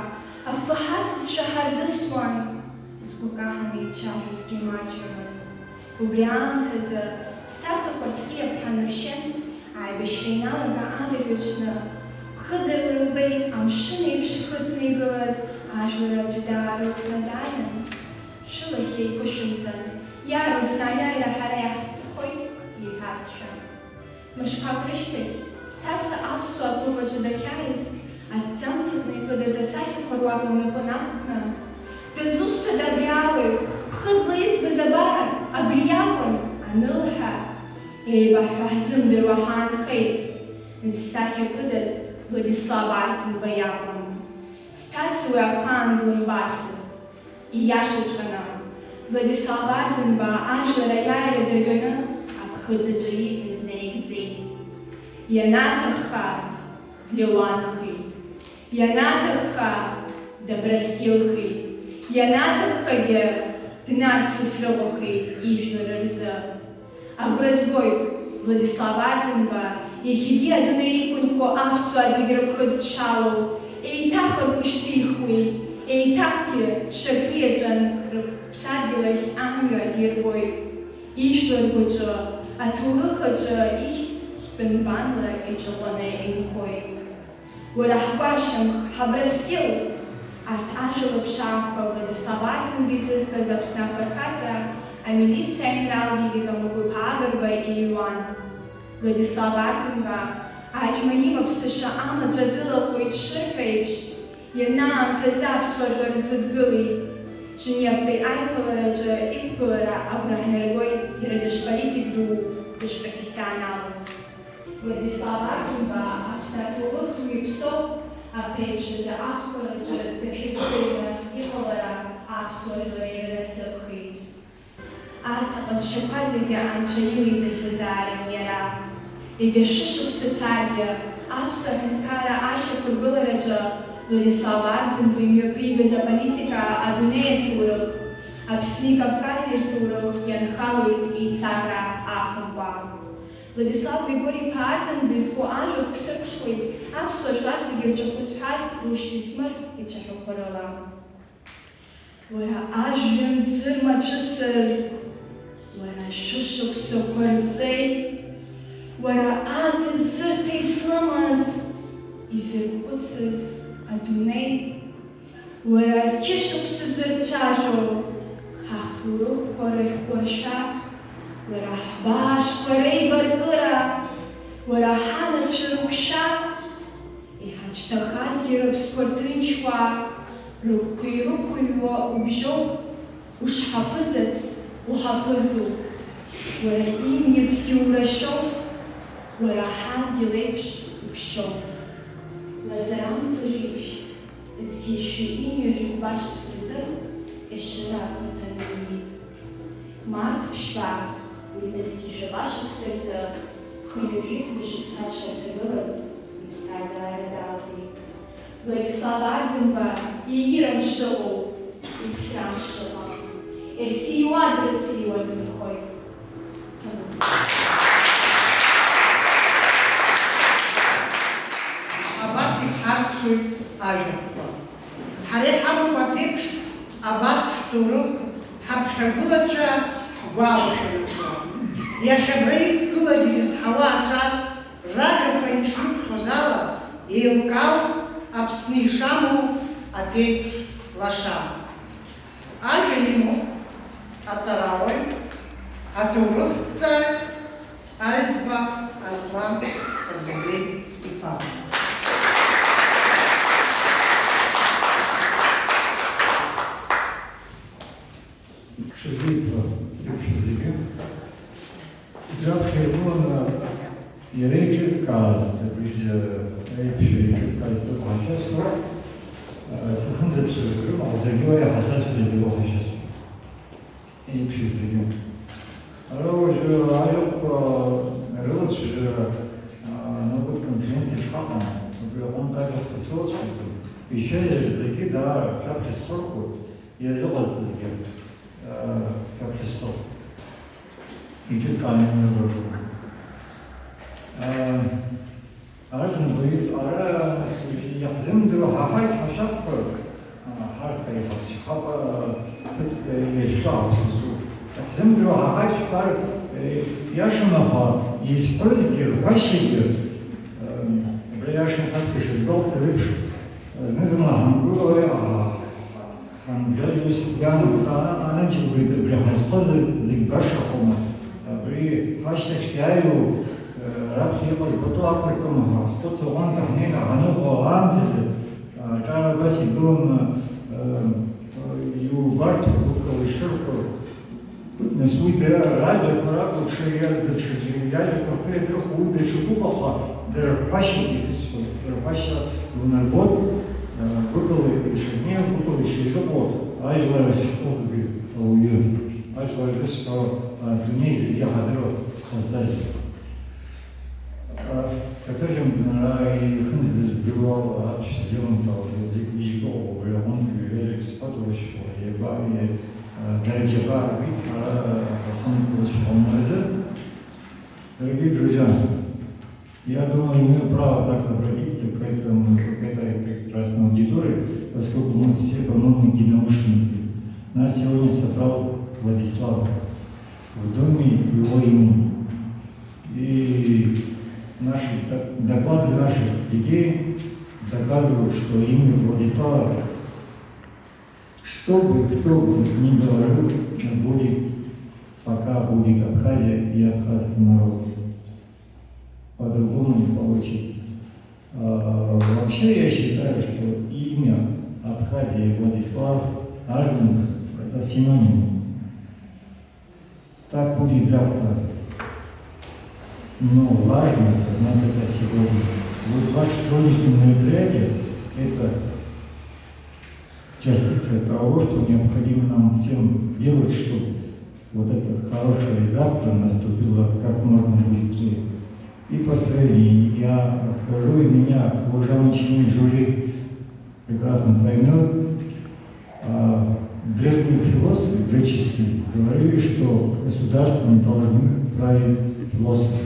афы ҳасызшәа ҳардысуан, згәы каҳаны ицәажәозгьы маҷҩымызт. Убри аамҭазы сҭаца Қәарцхиа ԥҳа Нуршьен аибашьра иналага адырҩаҽны, ԥхыӡырла илбеит амшын еиԥш ихыҵны игылаз ажәлар аӡәы даарылҵны дааин, шәылахь еиқәышәымҵан, иаарласны аиааира ҳара иаҳҭахоит, иҳәазшәа. Мышқәак рышьҭахь, сҭаца аԥсуаа клуб аҿы дахьааиз, аҭӡамц аҟны икыдыз асахьақәа руак лнапы нақәкны, дызусҭада абри ауаҩ, ԥхыӡла избаз абар, абри иакәын, анылҳәа, еибаҳҳәо ҳзымдыруа ҳаанхеит. Зсахьа кыдыз Владислав Арӡынба иакәын. Ацуи ахаан длымбацызт. Ииашаҵәҟьаны, Владислав Арӡынба ажәлар аиааира дырганы аԥхыӡ аҿы ииҳәоз наигӡеит. Ианаҭахха, длеуанхеит. Ианаҭахха, дабраскьылхеит. Ианаҭаххагьы, днарцысрыҟәахеит ижәлар рзы. Агәра згоит, Владислав Арӡынба иахьагьы адунеи иқәынхо аԥсуаа зегь рыԥхыӡ дшалоу, еиҭах ргәы шьҭихуеит, еиҭахгьы ҽакы иаҵәан рыԥсадгьыл ахь амҩа дирбоит. Ижәлар ргәаҿы, аҭоурых аҿы ихьӡ хьтәы нбанла иҿаҟәаны инхоит. Уара ҳгәашьамх, ҳабраскьыл! Арҭ ажәа лаԥшаахқәа Владислав Арӡынба изызкыз Аԥсны афырхаҵа амилициа аинрал Вивика Мықә-иԥа Агрба иҩуан. Владислав Арӡынба аџьма имаԥсаша амаҵ азылаҟәуеит шырҳәо еиԥш, ианаамҭаз аԥсуа жәлар рзыдгылеит. Женевтәи аиԥылараҿы иқәгылара агәра ҳнаргоит иара дышполитик ду, дышпрофессионалу. Владислав Арӡынба Аԥсны аҭоурыхтә мҩаԥсоуп, аԥеиԥш азы аԥхьараҿы даҽакы даҩны иҟалара аԥсуа жәлар ирыразыԥхеит. Арҭ аҟазшьақәа зегьы Анцәа илеиҵахьазаарын иара. Егьа шәышықәса царгьы, аԥсуа ҳәынҭқарра ашьақәыргылараҿы Владислав Арӡынба имҩаԥигаз аполитика, адунеи аҭоурых, Аԥсни Кавкази рҭоурых ианхалоит еицакра ахымкәа. Владислав Григори-иԥа Арӡынба изку ажәа хәсырԥшуеит аԥсуа жәлар зегьы рҿахәы зҳәаз рушьҭи смыр ицәаҳәақәа рыла. Уара ажәҩан зырмацәысыз, уара шәышықәсақәа рҵеи, уара аҭыӡырҭа излымаз, изырхәыцыз адунеи. Уара зқьышықәса зырцәажәо ҳахҭоурыхқәа рыхьхәаршәа, уара ҳбаашқәа реибаркыра, уара ҳанацәа рықәшәа, иҳацәҭахазгьы рыԥсқәа рҭынчуа, рыгәқәа ирықәыҩуа убжьоуп, ушҳаԥызац, уҳаԥызоуп, уара имҩаҵгьы урашьоуп, уара ҳадгьыл еиԥш уԥшьоуп. Лаҵарамза реиԥш. Зқьи жәшәи ҩынҩажәи жәаба шықәса рзы Ешыра ақыҭан ииит. Март ԥшьба, уи назқьи жәаба шықәса рзы, хынҩажәи хәба шықәса дшарҭагылаз иԥсҭазаара далҵит. Владислав Арӡынба иира мшыҟоу, иԥсра мшыҟам. Ес иуа дрыциуа дынхоит. Абас иҳарԥшуеит ажәаԥҟа. Ҳара иҳамоуп аԥеиԥш, абас ҳҭоурых, ҳаԥхьагылацәа, ҳгәалашәаҩцәа. Иахьа абра иқәгылаз изызҳауа аҿар ражәақәа иҽрыԥхьоз ала, еилкаауп Аԥсны ишамоу аԥеиԥш лаша. Ажәа имоуп аҵарауаҩ, аҭоурыхҭҵааҩ Аҩӡба Аслан Ҟазылбеи-иԥа. Ҽазыжәла, иқәшәа зегьы. Зегь раԥхьа иргыланы иара еиҿызкааз, абригь аиԥшәма еиҿызкааз ҭыԥ ҳашьасуа, сахынӡаԥсуа зегь рымаҳә, зегь уа иаҳасасуа зегь уа ҳашьасуа. Еиԥшыз зегьы. Ара уажәы ажәахәқәа рылацәажәара, а, Наукатә конференциа шҳаҟам, убри аҟынтә ажәахәқәа сылацәажәоит. Ишәеизар зегьы даара шәаԥхьа схырхәоит, иазыҟазҵазгьы, а, шәаԥхьа схырхәоит. Иҿыцҟааны имҩаԥыргон. А, Арӡынба, ара нас иаҳзымдыруа ҳаҳаит ҳашәахқәа, а, ҳарҭ аихаԥсахап, а, ԥыҭк иашәҵәаауп сызу. Иаҳзымдыруа ҳаҳаит шәҳәар, э, иашан, аха изҳәозгьы, рҳәашьагьы, э, абра иашан саԥхьа ишызгәалҭаз еиԥш, э, зны-зынла ҳамгылои, а, Ҳамжәаџьус иамоуп, ана-, ананџьалбеит, абри ҳазхоз зегь башахома? Абри ҳашьҭахь иааиуа, э, раԥхьа иҟаз пату ақәырҵома ҳәа ҳхәыцуа аҟынӡа ҳнеины ҳаныҟоу аамҭазы, э, аҿар абас игыланы, э, иубарҭоуп гәыкала ишырҳәо. Нас уи дара ражәақәа ракәу, ҽа иа-, даҽаӡәы иажәақәа рхы иаҭыху, уи даҽакуп, аха дара рҳәашьа изысҳәоит, рҳәашьа унарбоит, э, гәыкала Иҟоуп ажәлар ахьхылҵгаз ауаҩы, ажәлар зысҳәо адунеи зегьы иаҳадыруа ҟазҵазеи? Саҭыжьымҵан ара ихынҳәыз здыруа ала аԥшәма зеилымкаауа зегьы ижәго убри аҟынтә ҩажәаҩык схәыцуашәа иаба-, иа-, дараџьаба аркит, ара ахынҳәылашьа ҟамларазы. Дорогие друзья, я думаю, имею право так обратиться к этому, к этой прекрасной аудитории, поскольку мы все, по-моему, единомышленники. Нас сегодня собрал Владислав в доме его имени. И наши, доклады наших детей доказывают, что имя Владислава, что бы кто бы ни говорил, будет, пока будет Абхазия и абхазский народ. По-другому не получится. А, вообще, я считаю, что имя Абхазия и Владислав Арденберг — это синонимы. Так будет завтра. Но важно осознать это сегодня. Вот ваше сегодняшнее мероприятие — это частица того, что необходимо нам всем делать, чтобы вот это хорошее завтра наступило как можно быстрее. И последнее. Я скажу, и меня уважаемый член жюри прекрасно поймет. А, древние философы греческие говорили, что государством должны править философы.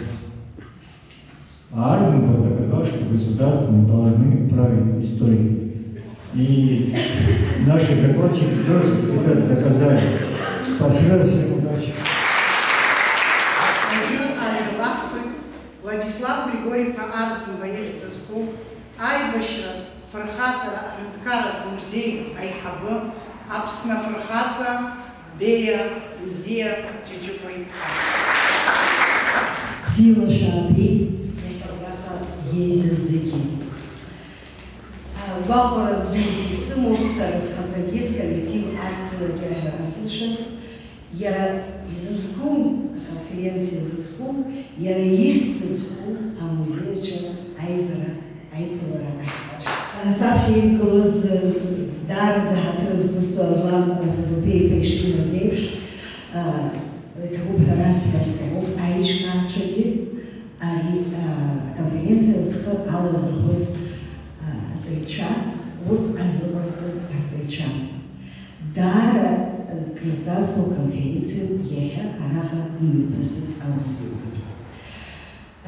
А Арденберг доказал, что государством должны править историки. И наши докладчики тоже это доказали. Спасибо, всем удачи. Владислав Григори-иԥа Арӡынба ихьӡ зху аибашьра фырхаҵара аҳәынҭқарратә музеи аиҳабы, Аԥсны афырхаҵа Беиа Мзиа Џьаџьыкәа-иԥа. Бзиала шәаабеит, иахьа абраҟа иеизаз зегьы. Гәахәара дус исымоуп сара схаҭагьы, сколлектив ахьӡынагьы аҳәара сылшоит. Иара изызку, аконференциа зызку, иара ихьӡ зызку амузеи аҿы аизара, аиԥылара ахьҟаҵәҟьаз. Сара саԥхьа иқәгылаз, даараӡа ҳаҭыр зқәызҵо Аслан Фазылбеи-иԥа ишимаз еиԥш, а, иҭабуп ҳәа расҳәар сҭахуп аиҿкаацәагьы, ари, а, аконференциа зхы алазырхәыз, а, аҵаҩцәа, урҭ азыҟазҵаз арҵаҩцәа. Даара крызҵазкуа конференциоуп иахьа араҟа имҩаԥысыз аусмҩаԥгатә.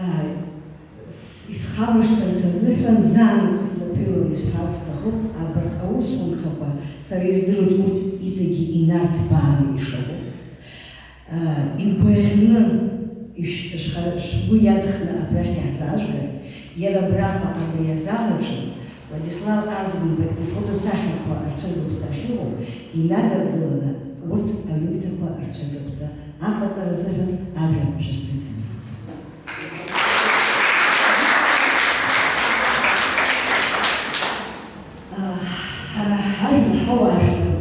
Ааи, с-, исхамышҭырц азыҳәан заанаҵы снапы иланы исҳәарц сҭахуп, абарҭ аусумҭақәа сара издыруеит урҭ иҵегьы инарҭбааны ишыҟоу. Игәаӷьны, ишә-, шәха-, шәгәы иадхны абрахь иаҳзаажәгар, иара абраҟа абри азал аҿы Владислав Арӡынба ифотосахьақәа рцәа-рыгәӡа ахьыҟоу инадыргыланы, урҭ аҩымҭақәа рцәа-рыгәӡа аҟаҵара азыҳәан ажәа шәысҭоит сара сыхәҭаҟны. Ҳара ҳажәлар ҳауаажәлар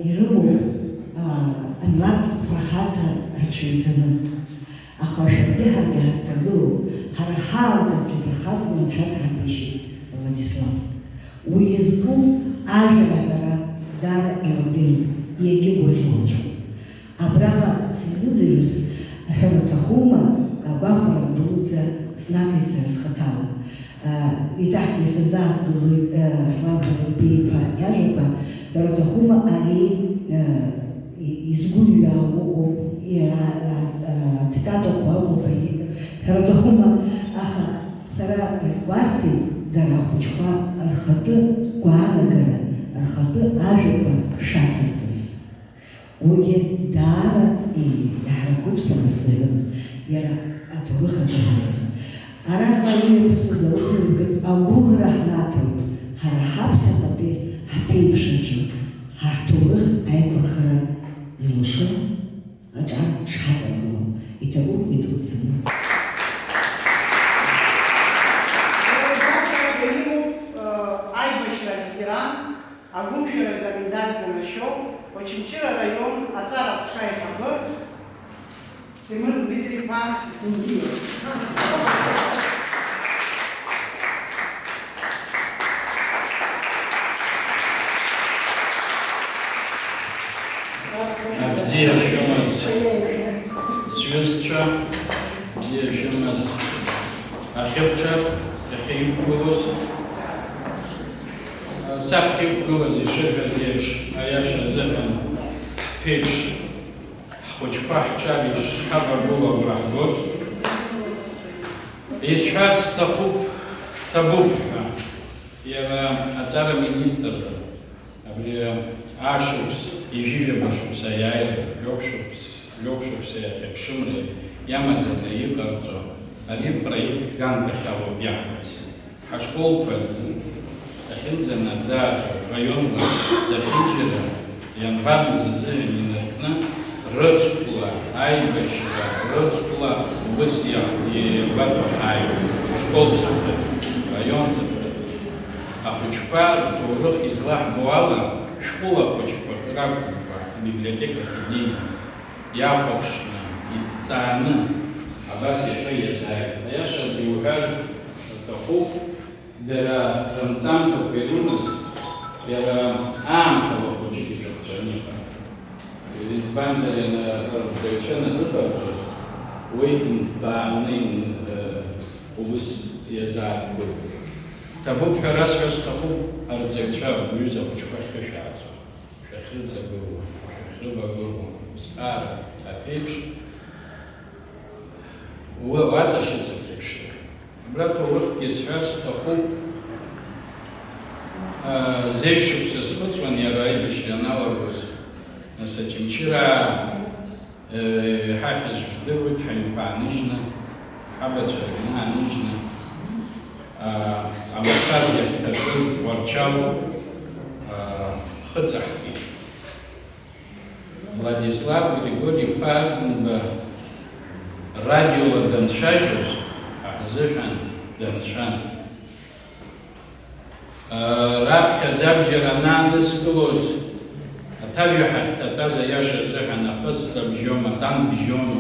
ирымоуп, а, амилаҭ фырхаҵа рацәаҩӡаны. Аха шәаргьы ҳаргьы ҳазҭагылоуп, ҳара ҳаамҭазтәи фырхаҵа анцәа дҳаргәышьеит, Владислав. Уи изку ажәа аҳәара даара иуадаҩуп, иагьыгәаӷьуацәоуп. Абраҟа сзыӡырҩыз, ҳәара уҭахума, агәахәара дуӡӡа снаҭеит сара схаҭала. Еиҭахгьы сазааҭгылоит, Аслан Ҳарбеи-иԥа иажәақәа, ҳәара уҭахума, ари, изгәырҩаау ыҟоуп, ацитатақәа ыҟоуп, ҳәара уҭахума, аха сара изгәасҭеит дара ахәыҷқәа рхатәы гәаанагара, рхатәы ажәақәа шацырҵаз. Уигьы даара иаҳаракуп сара сзыҳәан, иара аҭоурых азыҳәан. Араҟа имҩаԥысыз аусмҩаԥгатә агәыӷра ҳнаҭоит ҳара ҳаԥхьаҟатәи ҳԥеиԥш аҿы, ҳаҳҭоурых аиқәырхара зылшо аҿар шҳаҵагылоу, иҭабуп идуӡӡаны. Аибашьра аветеран, Агәымшәаразы амедаль занашьоу Очамчыра араион аҵара аҟәша аиҳабы Ҭемыр Дмитри-иԥа Гингиев. Сҩызцәа, бзиа шәымаз ахьыбҿар, иахьа иқәгылоз, саԥхьа иқәгылаз ишырҳәаз еиԥш, аиаша азыҳәан ҳԥеиԥш, ҳхәыҷқәа ҳҿар ишҳавагылоу агәра ҳгоит. Исҳәарц сҭахуп, ҭабуп ҳәа, иара аҵара министрра. Абри ашықәс, ижәижәаба шықәса иааира, жәохә шықәс, жәохә шықәса иахьа аԥшымра иамаданы иҟарҵо ари проект ганкахьала ауп иаҳбаз. Ҳашколқәа рзы ахьынӡанаӡааӡо раионла зехьынџьара ианвар мзазы инаркны, рыцхәла, аибашьра рыцхәла убыс иа-, иагәаҭо ҳааиуеит, школцәа рыҵаҟа, раионцәа рыҵаҟа. Ахәыҷқәа рҭоурых излаҳбо ала, шәҟәыла хәыҷқәак ракәымкәа, абиблиотекахь инеины, иахәаԥшны, идҵааны, абас иаҳәа иазааит. Аиаша иуҳәар рҭахуп, дара рымҵамҭақәа ирымаз, иара аамҭала хәыҷык иҿахҵәаны иҟан. Избанзар, иара рырҵаҩцәа назыҟарҵоз, уи инҭбааны, ин-, э, убыс иазааҭгоит. Ҭабуп ҳәа расҳәар сҭахуп, арҵаҩцәа, бҩыза ахәыҷқәа шәышәааӡо, шәахьырҵагылоу, шәахьрывагылоу, ԥсҭазаара аԥеиԥш, уа-, уаҵашьыцыртә еиԥш. Абра ҭоурыхкгьы сҳәар сҭахуп. А, зеижә шықәса схыҵуан иара аибашьра ианалагоз. Нас Очамчыраа, э, иҳахьыз жәдыруеит, ҳаҩнқәа ааныжьны, ҳабацәа рыҩны ааныжьны, а, амацәаз иахьҭакыз Тҟәарчал, а, ҳхы ҵаҳкит. Владислав Григори-иԥа Арӡынба радиола данцәажәоз ҳзыҳәан данцәан. Раԥхьаӡа абџьар анааныскылоз, аҭабиа ҳахьҭатәаз аиаша азыҳәан ахысра бжьома, атанк бжьома,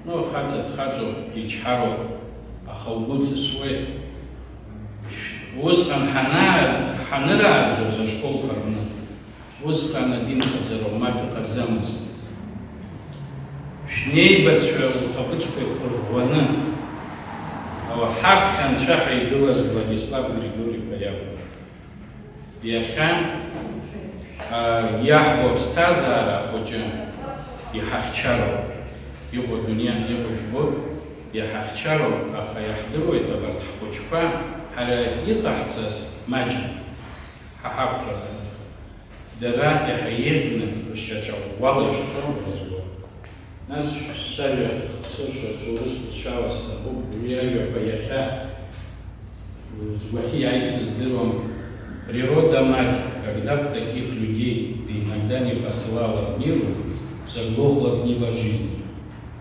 ну, хаҵа дхаҵоуп, ичҳароуп, аха угәы ҵысуеит. Усҟан ҳанаа-, ҳанырааӡоз ашколқәа рҟны, усҟан адинхаҵара мап иҟарҵамызт. Шәнеибацәа рхаԥыцқәа еиқәырӷәӷәаны, ҳаԥхьа анцәа ҳәа игылаз Владислав Григори-иԥа иакәын. Иахьа, а, иаҳбо аԥсҭазаара ахәыҷы иҳахьчароуп. Иҟоу адунеи, иҟоу жәбоит, иҳахьчароуп, аха иаҳдыруеит абарҭ ҳхәыҷқәа ҳара иҟаҳҵаз маҷым. Ҳа ҳақәԥараны, дара иаҳа еиӷьны ршьаҿа ӷәӷәала ишцо рызго. Нас сажәа сыршәарц урыс бызшәала сҭахуп, уи ажәақәа иахьа згәахьы иааит сыздыруам. Природа мать, когда б таких людей ты иногда не посылала к миру, заглохла б нива жизни.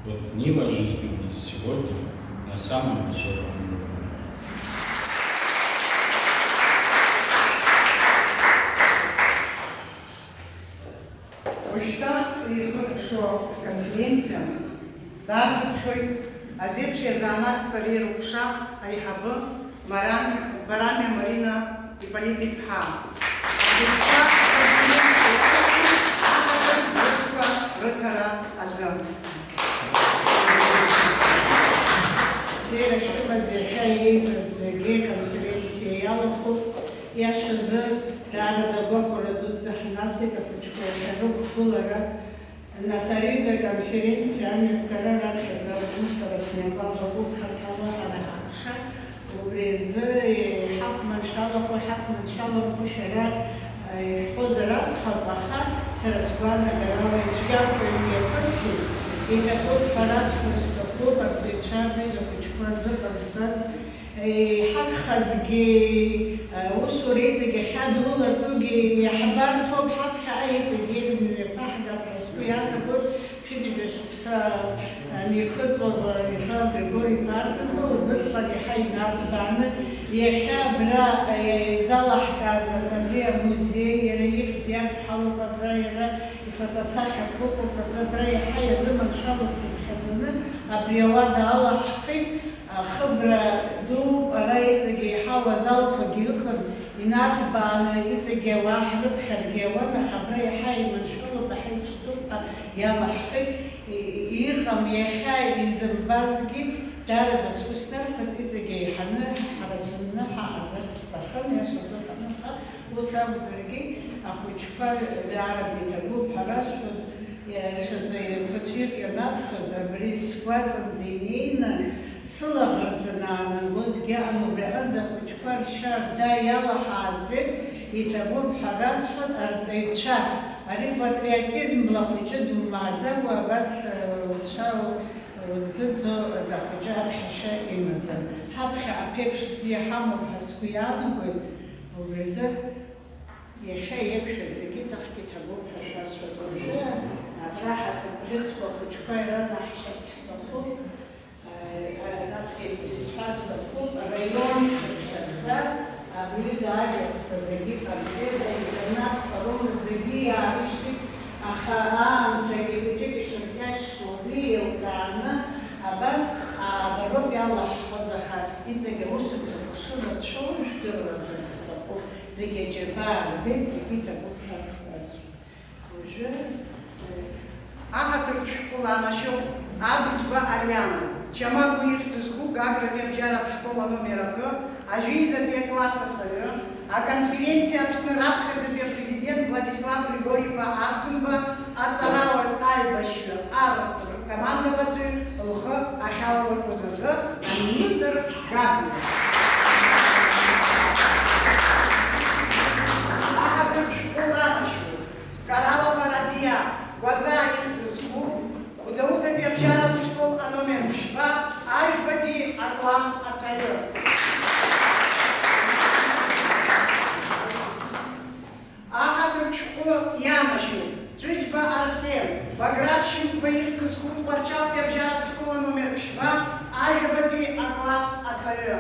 Вот нива жизни у нас сегодня на самом высоком уровне. Уажәшьҭа ихыркәшо аконференциа даасыԥхьоит азеиԥш иазанааҭҵареи рыҟәша аиҳабы Маран-, Барамиа Марина Иполит-иԥҳа. Ахәыҷқәа рыцқәа рыҭара азы. Бзиара шәымаз иахьа еизаз зегьы аконференциа иалахәуп. Иашазы, даараӡа агәахәара дуӡӡа ҳнаҭеит ахәыҷқәа иахьа рықәгылара. Нас ари аҩыза аконференциа амҩаԥгара раԥхьаӡа аҟны сара сниабап, агәыԥхарҭала ҳара ҳаҟәша. Убри азы иҳақәманшәалахо, иҳақәманшәаламхо шәара, э, ишәҳәозар акәхап, аха сара сгәаанагарала ицәгьахәа имҩаԥысит. Иҭахуп ҳәа расҳәар сҭахуп, арҵаҩцәа абри захәыҷқәа зыҟазҵаз, э, иҳагхазгьы, э, усура иҵегь ахьадулатәугьы иаҳбарҭоуп, ҳаԥхьаҟа иҵегь еиӷьны имҩаԥаҳгап ҳәа сгәы иаанагоит. Ԥшьынҩажәа шықәса анихыҵуа Владислав Григори-иԥа Арӡынба убысҟан иаҳа инарҭбааны, иахьа абра, е, изалаҳкааз, нас, абри амузеи, иара ихьӡ иадҳәалоуп абра, иара ифотосахьақәа ыҟоуп азы, абра иаҳа иазыманшәалоуп иԥхьаӡаны, абри ауада алаҳхит, ахыбра дууп, ара иҵегьы еиҳау азалқәагьы ыҟан, инарҭбааны иҵегьы ауаа ҳрыԥхьаргьы ауан, аха абра иаҳа иманшәалоуп. Ҳаиԥшӡоуп ҳәа иалаҳхит. И-, иҟам иахьа изымбазгьы, даараӡа сгәы снархеит, иҵегь еиҳаны ҳарацәаны ҳаҟазарц сҭахын, иашазы ҳаныха, ус акәзаргьы, ахәыҷқәа даараӡа иҭабуп ҳәа расҳәоит, иашазы ԥыҭҩык ианаԥхьоз, абри сгәаҵанӡа инеины, сылаӷырӡ анаанагозгьы, ан убри аҟынӡа ахәыҷқәа ршьа рда иалаҳааӡеит, иҭабуп ҳәа расҳәоит, арҵаҩцәа, ари патриотизм блахәыҷы думааӡакәа абас, э, уцәа, э, уӡыӡо дахәыҷы аԥхьашьа имаӡам. Ҳаԥхьа аԥеиԥш бзиа ҳамоуп ҳәа сгәы иаанагоит, убри азы иахьа иақәшәаз зегьы ҭахгьы ҭабуп ҳәа шәасҳәоит. Уажәы абра ҳаҭыр бӷьыцқәа ахәыҷқәа иранаҳшарц ҳҭахуп. Насгьы исҳәар сҭахуп, араион цыԥхьаӡа абҩыза ажәахәҭа зегьы ҟарҵеит, аинтернатқәа роума зегьы иаарышьҭит, аха аамҭагьы хәыҷык ишыркьаҿу уи еилкааны абас аабароуп иалаҳхыз, аха иҵегь аусумҭақәа шырацәоу жәдыруазарц сҭахуп, зегьы аџьабаа рбеит, зегьы иҭабуп ҳәа шәасҳәоит. Уажәы, э, аҳаҭыртә шәҟәы ланашьоуп Абыџьба Ариана, Чамагәа ихьӡ зху Гагратәи абжьаратә школ аномер акы, ажәеизатәи акласс аҵаҩы, аконференциа Аԥсны раԥхьаӡатәи апрезидент Владислав Григори-иԥа Арӡынба, аҵарауаҩ, аибашьҩы, арратә ркомандаҟаҵаҩ лхы ахьалалырҟәыз азы аминистр Гагра. Аҳаҭыртә шәҟәы ланашьоуп. Каралова Рабиа, Гәазаа ихьӡ зху, Гәдоуҭатәи абжьаратә школ аномер ԥшьба, ажәбатәи акласс аҵаҩы. Аҳаҭыртә шәҟәы ианашьоуп Ҵәыџьба Арсен, Баграт Шьынқәба ихьӡ зху Тҟәарчалтәи абжьаратә школ аномер ԥшьба, ажәабатәи акласс аҵаҩы.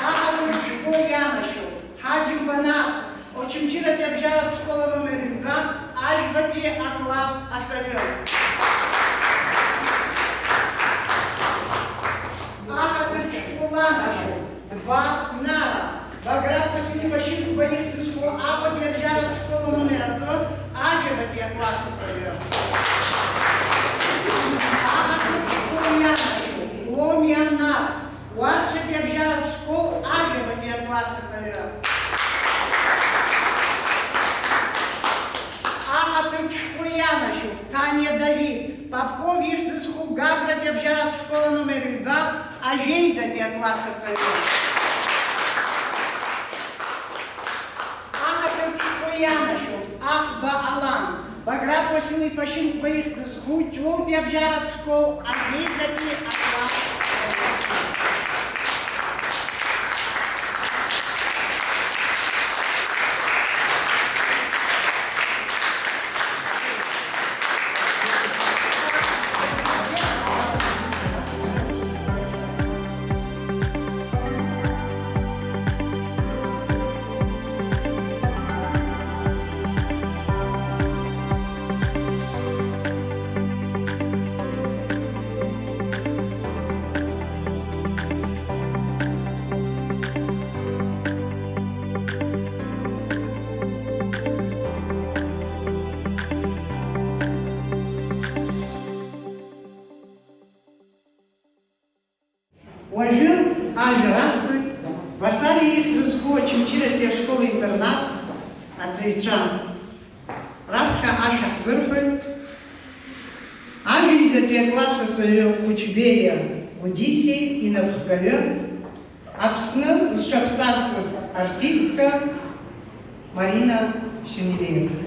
Аҳаҭыртә шәҟәы ианашьоуп Ҳаџьымба Нарҭ, Очамчыратәи абжьаратә школ аномер ҩба, ажәбатәи акласс аҵаҩы. Аҳаҭыртә шәҟәы ланашьоуп Дба Нара, Баграт Василь-иԥа Шьынқәба ихьӡ зху Аҟәатәи абжьаратә школ аномер акы, ажәабатәи акласс аҵаҩы. Аҳаҭыртә шәҟәы ианашьоуп Ломиа Нарҭ, Уарчатәи абжьаратә школ ажәабатәи акласс аҵаҩы. Аҳаҭыртә шәҟәы ианашьоуп Ҭаниа Давид, Попов ихьӡ зху Гагратәи абжьаратә школ аномер ҩба, ажәеизатәи акласс аҵаҩы. Аҳаҭыртә шәҟәы ианашьоуп Аҳба Алан, Баграт Уасил-иԥа Шьынқәба ихьӡ зху Ҷлоутәи абжьаратә школ ажәеизатәи акласс. Уажәы ажәа раҳҭоит Басариа ихьӡ зху Очамчыратәи ашкол-интернат аҵаҩцәа. Раԥхьа ашәа ҳзырҳәоит ажәеизатәи акласс аҵаҩы Кучбериа Гәдисиеи инапхгаҩы, Аԥсны зҽаԥсазтәыз артистка Марина Шьынелиева.